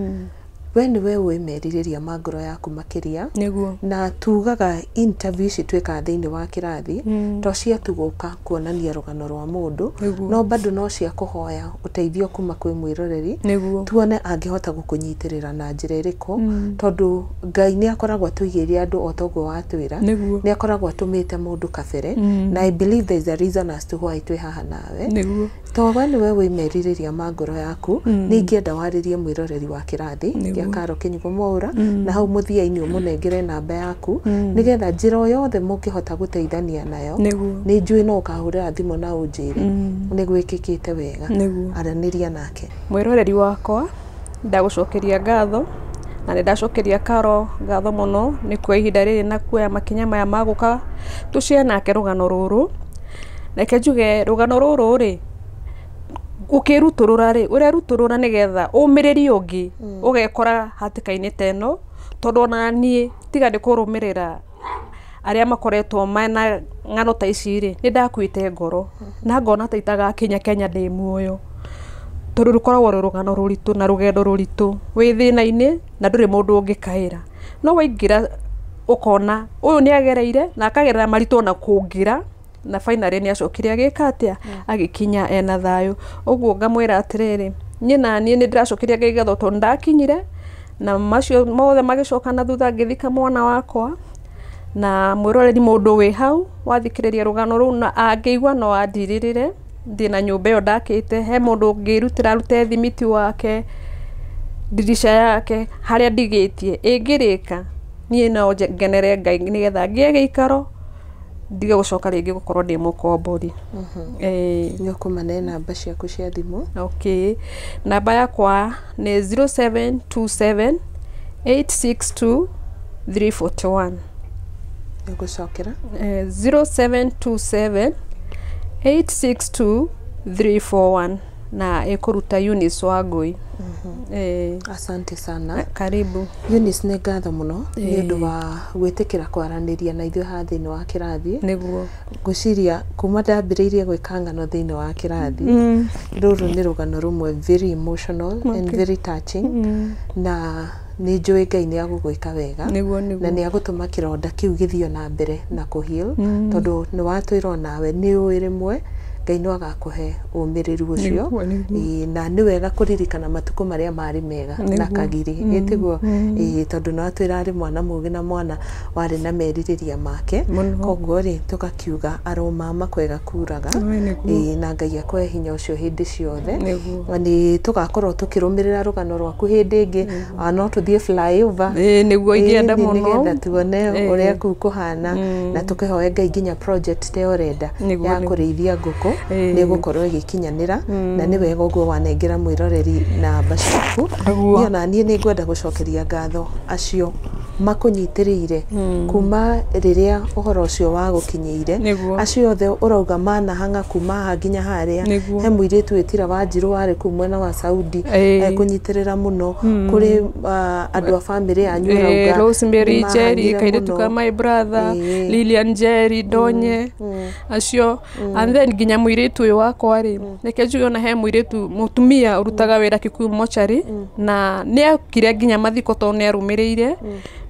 we nĩwe ũĩ merirĩria ma ngoro yaku makĩria. Nĩguo. Na tugaga interview ici twĩkaga thĩinĩ wa kĩrathi to cia tu gũka kuonania rũgano rwa mũndũ, Nĩguo. no bado no cia kũhoya ũteithio kuma kwĩ mwĩroreri, Nĩguo. tuone angĩhota gũkũnyitĩrĩra na njĩra ĩrĩkũ, tondũ Ngai nĩ akoragwo atũigĩire andũ o toguo watwĩra. Nĩguo. Nĩ akoragwo atũmĩte mũndũ kabere, na I believe there is a reason as to why twĩ haha nawe. Nĩguo. To we nĩwe wĩ merirĩria ma ngoro yaku, nĩ ingĩenda warĩrie mwĩroreri wa kĩrathi Nĩguo. gĩa Karo Kĩnyugo Mwaũra, na hau mũthia-inĩ ũmũnengere namba yaku, nĩgetha njĩra o yothe mũngĩhota gũteithania nayo. Nĩguo. Nĩ njũĩ no ũkahũrĩra thimũ na ũnjĩre nĩ gwĩkĩkĩte wega. Nĩguo. Aranĩria nake. Mwĩroreri wakwa, ndagũcokeria ngatho, na nĩ ndacokeria Karo ngatho mũno nĩ kuoya ihinda rĩrĩ na kuoya makinya maya ma gũka tũshare nake rũgano rũrũ. Reke njuge rũgano rũrũ rĩ, ũkĩrutũrũra rĩ, ũrerutũrũra nĩgetha ũmĩrĩrie ũngĩ ũgekora hatĩka-inĩ ta ĩno, tondũ ona niĩ tiga nĩ kũrũmĩrĩra arĩa makoretwo mena ng'ano ta ici rĩ, nĩ ndakuĩte ngoro na ngona ta itagakinya Kenya ndĩ muoyo, tondũ rũkoragwo rwĩ rũgano rũritũ na rũgendo rũritũ, wĩ thĩna-inĩ na ndũrĩ mũndũ ũngĩkaĩra, no waingĩra ũkona ũyũ nĩ agereire na akagerera maritũ ona kũngĩra, na finally nĩ acokire agĩka atĩa, agĩkinya ena thayũ. Ũguo ngamwĩra atĩrĩrĩ, niĩ na niĩ nĩ ndĩracokeria Ngai ngatho tondũ ndakinyire na macio mothe magĩcoka na thutha ngĩthika mwana wakwa. Na mwĩroreri, mũndũ wĩ hau wathikĩrĩria rũgano rũu na angĩigua no andirĩrĩre, ndĩ na nyũmba ĩyo ndakĩte, he mũndũ ũngĩrutĩra arute thimiti wake, ndirica yake harĩa ndigĩtie ĩngĩrĩka, niĩ no ngenere Ngai nĩgetha ngĩe gĩikaro, ndige gũcoka rĩngĩ gũkorwo ndĩ mũkombori. Ĩĩ. Nĩ ũkũmane namba ciaku cia thimũ. Okay, namba yakwa nĩ 0727 862 341. Nĩ ũgũcokera. 0727 862 341, na ĩkũruta Eunice Wangui. Asante sana. Karibu. Eunice, nĩ ngatho mũno nĩ ũndũ wa gwĩtĩkĩra kwaranĩria na ithuĩ haha thĩinĩ wa kĩrathi. Nĩguo. Ngwĩciria kuma ndambĩrĩirie gwĩka ng'ano thĩinĩ wa kĩrathi, rũrũ nĩ rũgano rũmwe very emotional and very touching, na nĩ njũĩ Ngai nĩ agũgwĩka wega Nĩguo. na nĩ agũtũma kĩronda kĩu gĩthiĩ na mbere na kũheal, tondũ nĩ watwĩra onawe nĩ ũĩ rĩmwe Ngai no agakũhe ũmĩrĩru ũcio. Nĩguo. Ĩĩ, na nĩ wega kũririkana matukũ marĩa marĩ mega na kagiri ĩtiguo. Ĩĩ, tondũ nĩ watwĩra arĩ mwana mũgĩ na mwana warĩ na merirĩria make. Mũno. Koguo rĩ, tũgakiuga aromama kwega kuraga. Ĩĩ, nĩguo. Ĩĩ, na Ngai akũhe hinya ũcio hĩndĩ ciothe. Nĩguo. Na nĩ tũgakorwo tũkĩrũmĩrĩra rũgano rwaku hĩndĩ ĩngĩ. No tũthiĩ flyover. Ĩĩ, nĩguo, ingĩenda Ĩĩ, mũno. Nĩgetha tuone Ĩĩ. ũrĩa kũu kũhana, na tũkĩhoe Ngai nginya project ta ĩyo ũrenda Nĩguo, ya nĩguo. kũrĩithia ngũkũ Ĩĩ. nĩ ĩgũkorwo ĩgĩkinyanĩra. Na nĩ wega ũguo wanengera mwĩroreri namba ciaku. Nĩguo. Niĩ ona niĩ nĩ ngwenda gũcokeria ngatho acio Makũnyitĩrĩire kuma rĩrĩa ũhoro ũcio wagũkinyĩire. Nĩguo. Acio othe ũrauga manahang'a kuma haha nginya harĩa. Nĩguo. He mũirĩtu wĩtira Wanjirũ warĩ kũu mwena wa Saudi, ekũnyitĩrĩra mũno. Kũrĩ andũ a bamĩrĩ yanyu ũrauga Rosemary Njeri, nĩmahang'ire kairĩtu mũno. ka my brother, Lilian Njeri Ndonye, acio. And then nginya mũirĩtu ũyũ wakwa rĩ, reke njuge ona he mũirĩtu mũtumia ũrutaga wĩra Kikuyu mochari, na nĩ okire nginya mathiko tondũ nĩ arũmĩrĩire,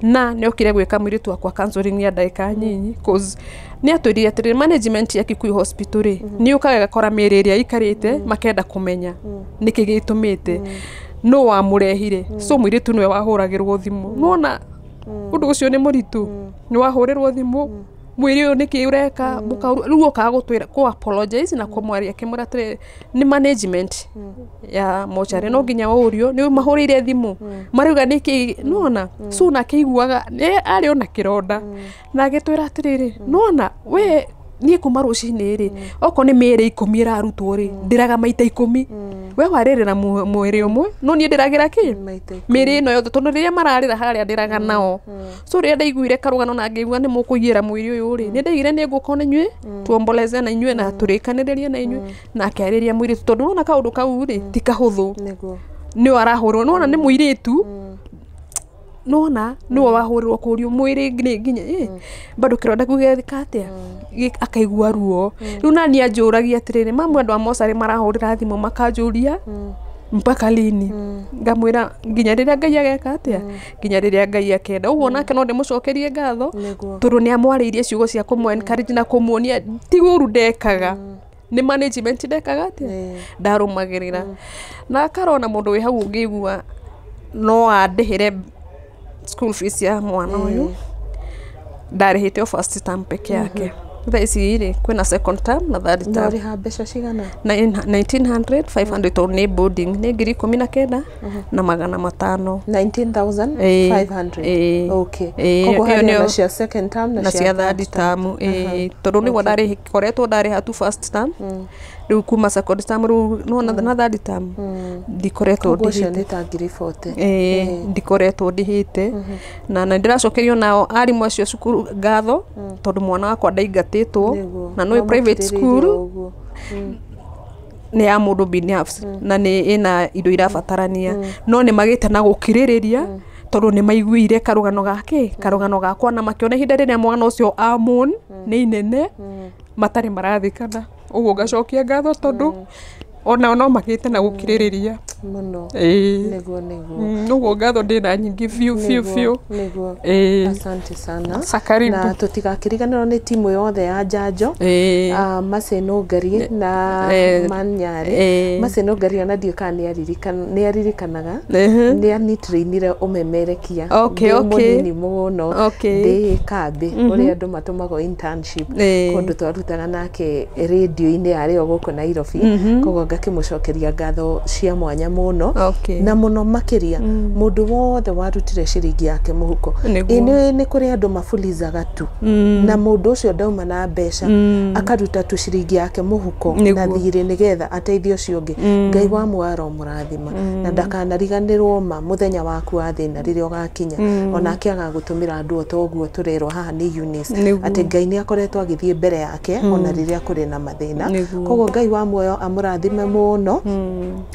na nĩ okire gwĩka mũirĩtu wakwa counseling ya ndagĩka nyinyi, cause nĩ atwĩrire atĩrĩrĩ, management ya Kikuyu Hospital rĩ, nĩ ũkaga ĩgakora mĩĩrĩ ĩrĩa ĩikarĩte, makenda kũmenya nĩkĩ gĩtũmĩte, no wamũrehire. So mũirĩtu nĩwe wahũragĩrwo thimũ. Nĩwona ũndũ ũcio nĩ mũritũ, nĩ wahũrĩrwo thimũ, mwĩrĩ ũyũ nĩkĩ ũreka, rĩu okaga gũtwĩra kũ apologize na kũmwaria, akĩmwĩra atĩrĩ, nĩ management ya mocarĩ, no nginya ũrio nĩ mahũrĩire thimũ marauga nĩkĩ. Nĩwona, so nake aiguaga nĩ arĩ ona kĩronda, na agĩtwĩra atĩrĩrĩ, nĩwona we niĩ kuma rũcinĩ rĩ, okorwo nĩ mĩĩrĩ 10 ĩrarutwo rĩ, ndĩraga maita 10. We warĩrĩra mwĩrĩ ũmwe, no niĩ ndĩragĩra kĩ? Maita 10. Mĩĩrĩ ĩno yothe, tondũ rĩrĩa mararĩra harĩa ndĩraga nao. So rĩrĩa ndaiguire karũgano na ngĩigua nĩ mũkũiyĩra mwĩrĩ ũyũ rĩ, nĩ ndaigire nĩ ngũka na inyuĩ, tuomboleze na inyuĩ na tũrĩkanĩrĩrie na inyuĩ. Na akĩarĩria mũirĩtu, tondũ nĩwona kaũndũ kau rĩ ti kahũthũ. Nĩguo. Nĩwe arahũrwo, nĩwona nĩ mũirĩtu, nona nĩwe wahũrĩrwo kũrio mwĩrĩ nĩ nginya bado kĩronda kĩu gĩathika atĩa, akaigua ruo. Rĩu nani anjũragia atĩrĩrĩ, mamu, andũ a mocarĩ marahũrĩra thimũ makanjũria mpaka lini? Ngamwĩra nginya rĩrĩa Ngai ageka atĩa, nginya rĩrĩa Ngai akenda. Ũguo nake no ndĩmũcokerie ngatho, Nĩguo. tondũ nĩ amwarĩirie ciugo cia kũmũ encourage na kũmuonia ti ũru ndekaga, nĩ management ndekaga atĩa, ndarũmagĩrĩra. Na akarona mũndũ wĩ hau ũngĩigua no andĩhĩre school fees ya mwana ũyũ. Ndarĩhĩte o first term peke yake. Thaa ici rĩ, kwĩna second term na third Na term. ũrĩha mbeca cigana? 1900 500, tondũ nĩ boarding, nĩ 19,500. 19,500? Ĩĩ. Okay. Ĩĩ, Koguo ĩyo harĩ nĩyo na cia second term na na cia third term, ĩĩ, tondũ nĩguo koretwo ndarĩha tu first term. Rĩu kuma second term rĩu nona na third term ndikoretwo Koguo ũcio ndĩhĩte. nĩ ta 40,000. Ĩĩ, ndikoretwo ndĩhĩte, na ndĩracokerio nao arimũ acio cukuru ngatho, tondũ mwana wakwa ndaingatĩtwo. Nĩguo. Na nĩ private Mamũkirĩrĩirie school, ũguo. Nĩ ya mũndũ binafsi na nĩ ĩna indo irabatarania, no nĩ magĩte na gũkirĩrĩria, tondũ nĩ maiguire karũgano gake, karũgano gakwa, na makĩona ihinda rĩrĩa mwana ũcio amon nĩ inene matarĩ marathikana. Ũguo ngacokia ngatho, tondũ onao no magĩte na gũkirĩrĩria. Mũno. Ĩĩ. Nĩguo. Ũguo ngatho ndĩna nyingĩ biũ biũ biũ. Nĩguo. Ĩĩ. Asante sana. Sa karibu. Na tũtigakĩriganĩrwo nĩ timu yothe ya njanjo. Mercy Nũngari na Manyarĩ. Mercy Nũngari ona ndiũĩ kana nĩ aririkanaga, nĩ anitrainire ũmemerekia ndĩ mũnini mũno, ndĩ kambĩ ũrĩa andũ matũmagwo internship, kũndũ twarutaga nake rĩndio-inĩ yarĩ o gũkũ Nairobi. Koguo ngakĩmũcokeria ngatho cia mwanya mũno, na mũno makĩria mũndũ wothe warutire ciringi yake mũhuko. Nĩguo. Ĩ nĩ kũrĩ andũ mabulizaga tu, na mũndũ ũcio ndauma na mbeca, akaruta tu ciringi yake mũhuko na thirĩ nĩgetha ateithie ũcio ũngĩ. Ngai wa muoyo aromũrathima, na ndakanariganĩrwo ma mũthenya waku wa thĩna rĩrĩa ũgakinya, onake agagũtũmĩra andũ o ta ũguo tũrerwo haha nĩ Eunice, atĩ Ngai nĩ akoretwo agĩthiĩ mbere yake ona rĩrĩa kũrĩ na mathĩna. Koguo Ngai wa muoyo amũrathime mũno,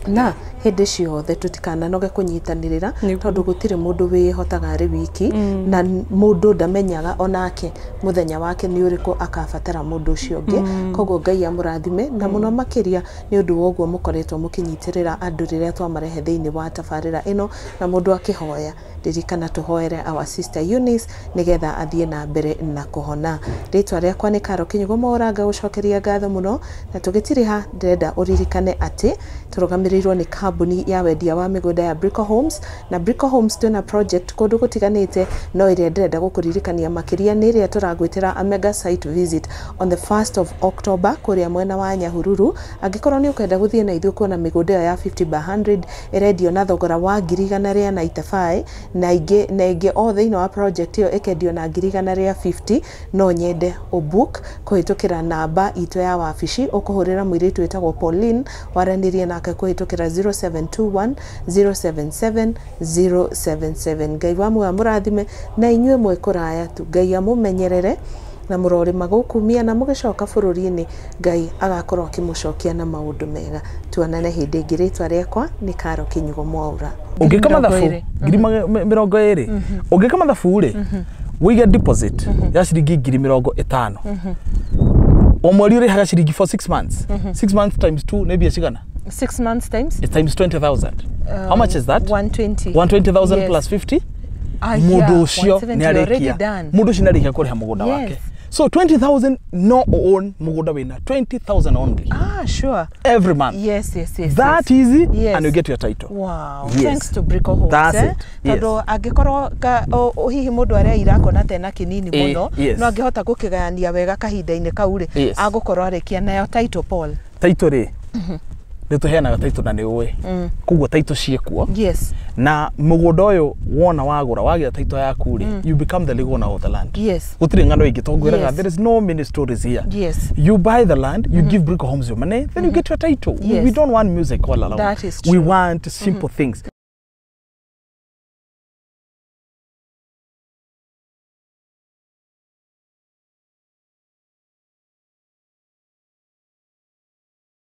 na hĩndĩ ciothe tũtikananoge kũnyitanĩrĩra, tondũ gũtirĩ mũndũ wĩhotaga arĩ wiki, na mũndũ ndamenyaga onake mũthenya wake nĩ ũrĩkũ akabatara mũndũ ũcio ũngĩ. Koguo Ngai amũrathime, na mũno makĩria nĩ ũndũ wa ũguo mũkoretwo mũkĩnyitĩrĩra andũ rĩrĩa twamarehe thĩinĩ wa tabarĩra ĩno. Na mũndũ akĩhoya, ririkana tũhoere our sister Eunice nĩgetha athiĩ na mbere na kũhona. Rĩtwa rĩakwa nĩ Karo Kinyugo Mwaũranga, gũcokeria ngatho mũno. Na tũgĩtiriha, ndĩrenda ũririkane atĩ tũrũgamĩrĩirwo nĩ kambuni ya wendia wa mĩgũnda ya Brico Homes. Na Brico Homes twĩna project kũndũ gũtiganĩte, no ĩrĩa ndĩrenda gũkũririkania makĩria nĩ ĩrĩa tũragwĩtĩra a mega site visit on the 1st of October kũrĩa mwena wa Nyahururu. Angĩkorwo nĩ ũkwenda gũthiĩ na ithuĩ kuona mĩgũnda ĩyo ya 50 by 100 ĩrendio na thogora wa 195,000, na ingĩ na ĩngĩ o thĩinĩ wa project ĩyo ĩkendio na 150,000, no nyende ũbook kũhĩtũkĩra namba itũ ya wabici. Ũkũhũrĩra mũirĩtu wĩtagwo Pauline, waranĩrie nake kũhĩtũkĩra 0721 077 077. Ngai wa muoyo amũrathime na inyuĩ mwĩ kũraya tu, Ngai amũmenyerere na mũrorĩma gũkumia na mũgĩcoka bũrũri-inĩ, Ngai agakorwo akĩmũcokia na maũndũ mega. Tuonane hĩndĩ ĩngĩ. Rĩtwa rĩakwa nĩ Karo Kinyugo Mwaura. Ũngĩka mathabu 20,000, ũngĩka mathabu rĩ, wĩige deposit ya ciringi 50,000 o mweri, ũrĩhaga ciringi for 6 months. 6 months times 2 nĩ mbia cigana? 6 months times? It's times 20,000. How much is that? 120. 120,000. Yes. Plus 50. Ah, Mũndũ yeah, ũcio 170 nĩ already arĩkia done. Mũndũ ũcio nĩ arĩkia kũrĩha mũgũnda wake. So 20,000, no own mũgũnda wĩna 20,000 only Ah, sure. every month. Yes. That yes. easy. And you get your title. Wow. Yes. Thanks to Brico Homes. That's eh? it. Yes. Tondũ angĩkorwo hihi mũndũ areira akona tena kĩnini mũno, no angĩhota gũkĩgayania wega kahinda-inĩ kau rĩ, agũkorwo arĩkia nayo title, Paul. Title rĩ, nĩ tũheanaga title na nĩ ũĩ koguo title ciĩkuo. Na mũgũnda ũyũ wona wagũra wagĩa title yaku rĩ, you become the legal owner of the land. Gũtirĩ ng'ano ingĩ tongwĩraga. There is no many stories here. You buy the land, you give Brico Homes your money, then you get your title. We don't want music all along. That is We true. want simple things.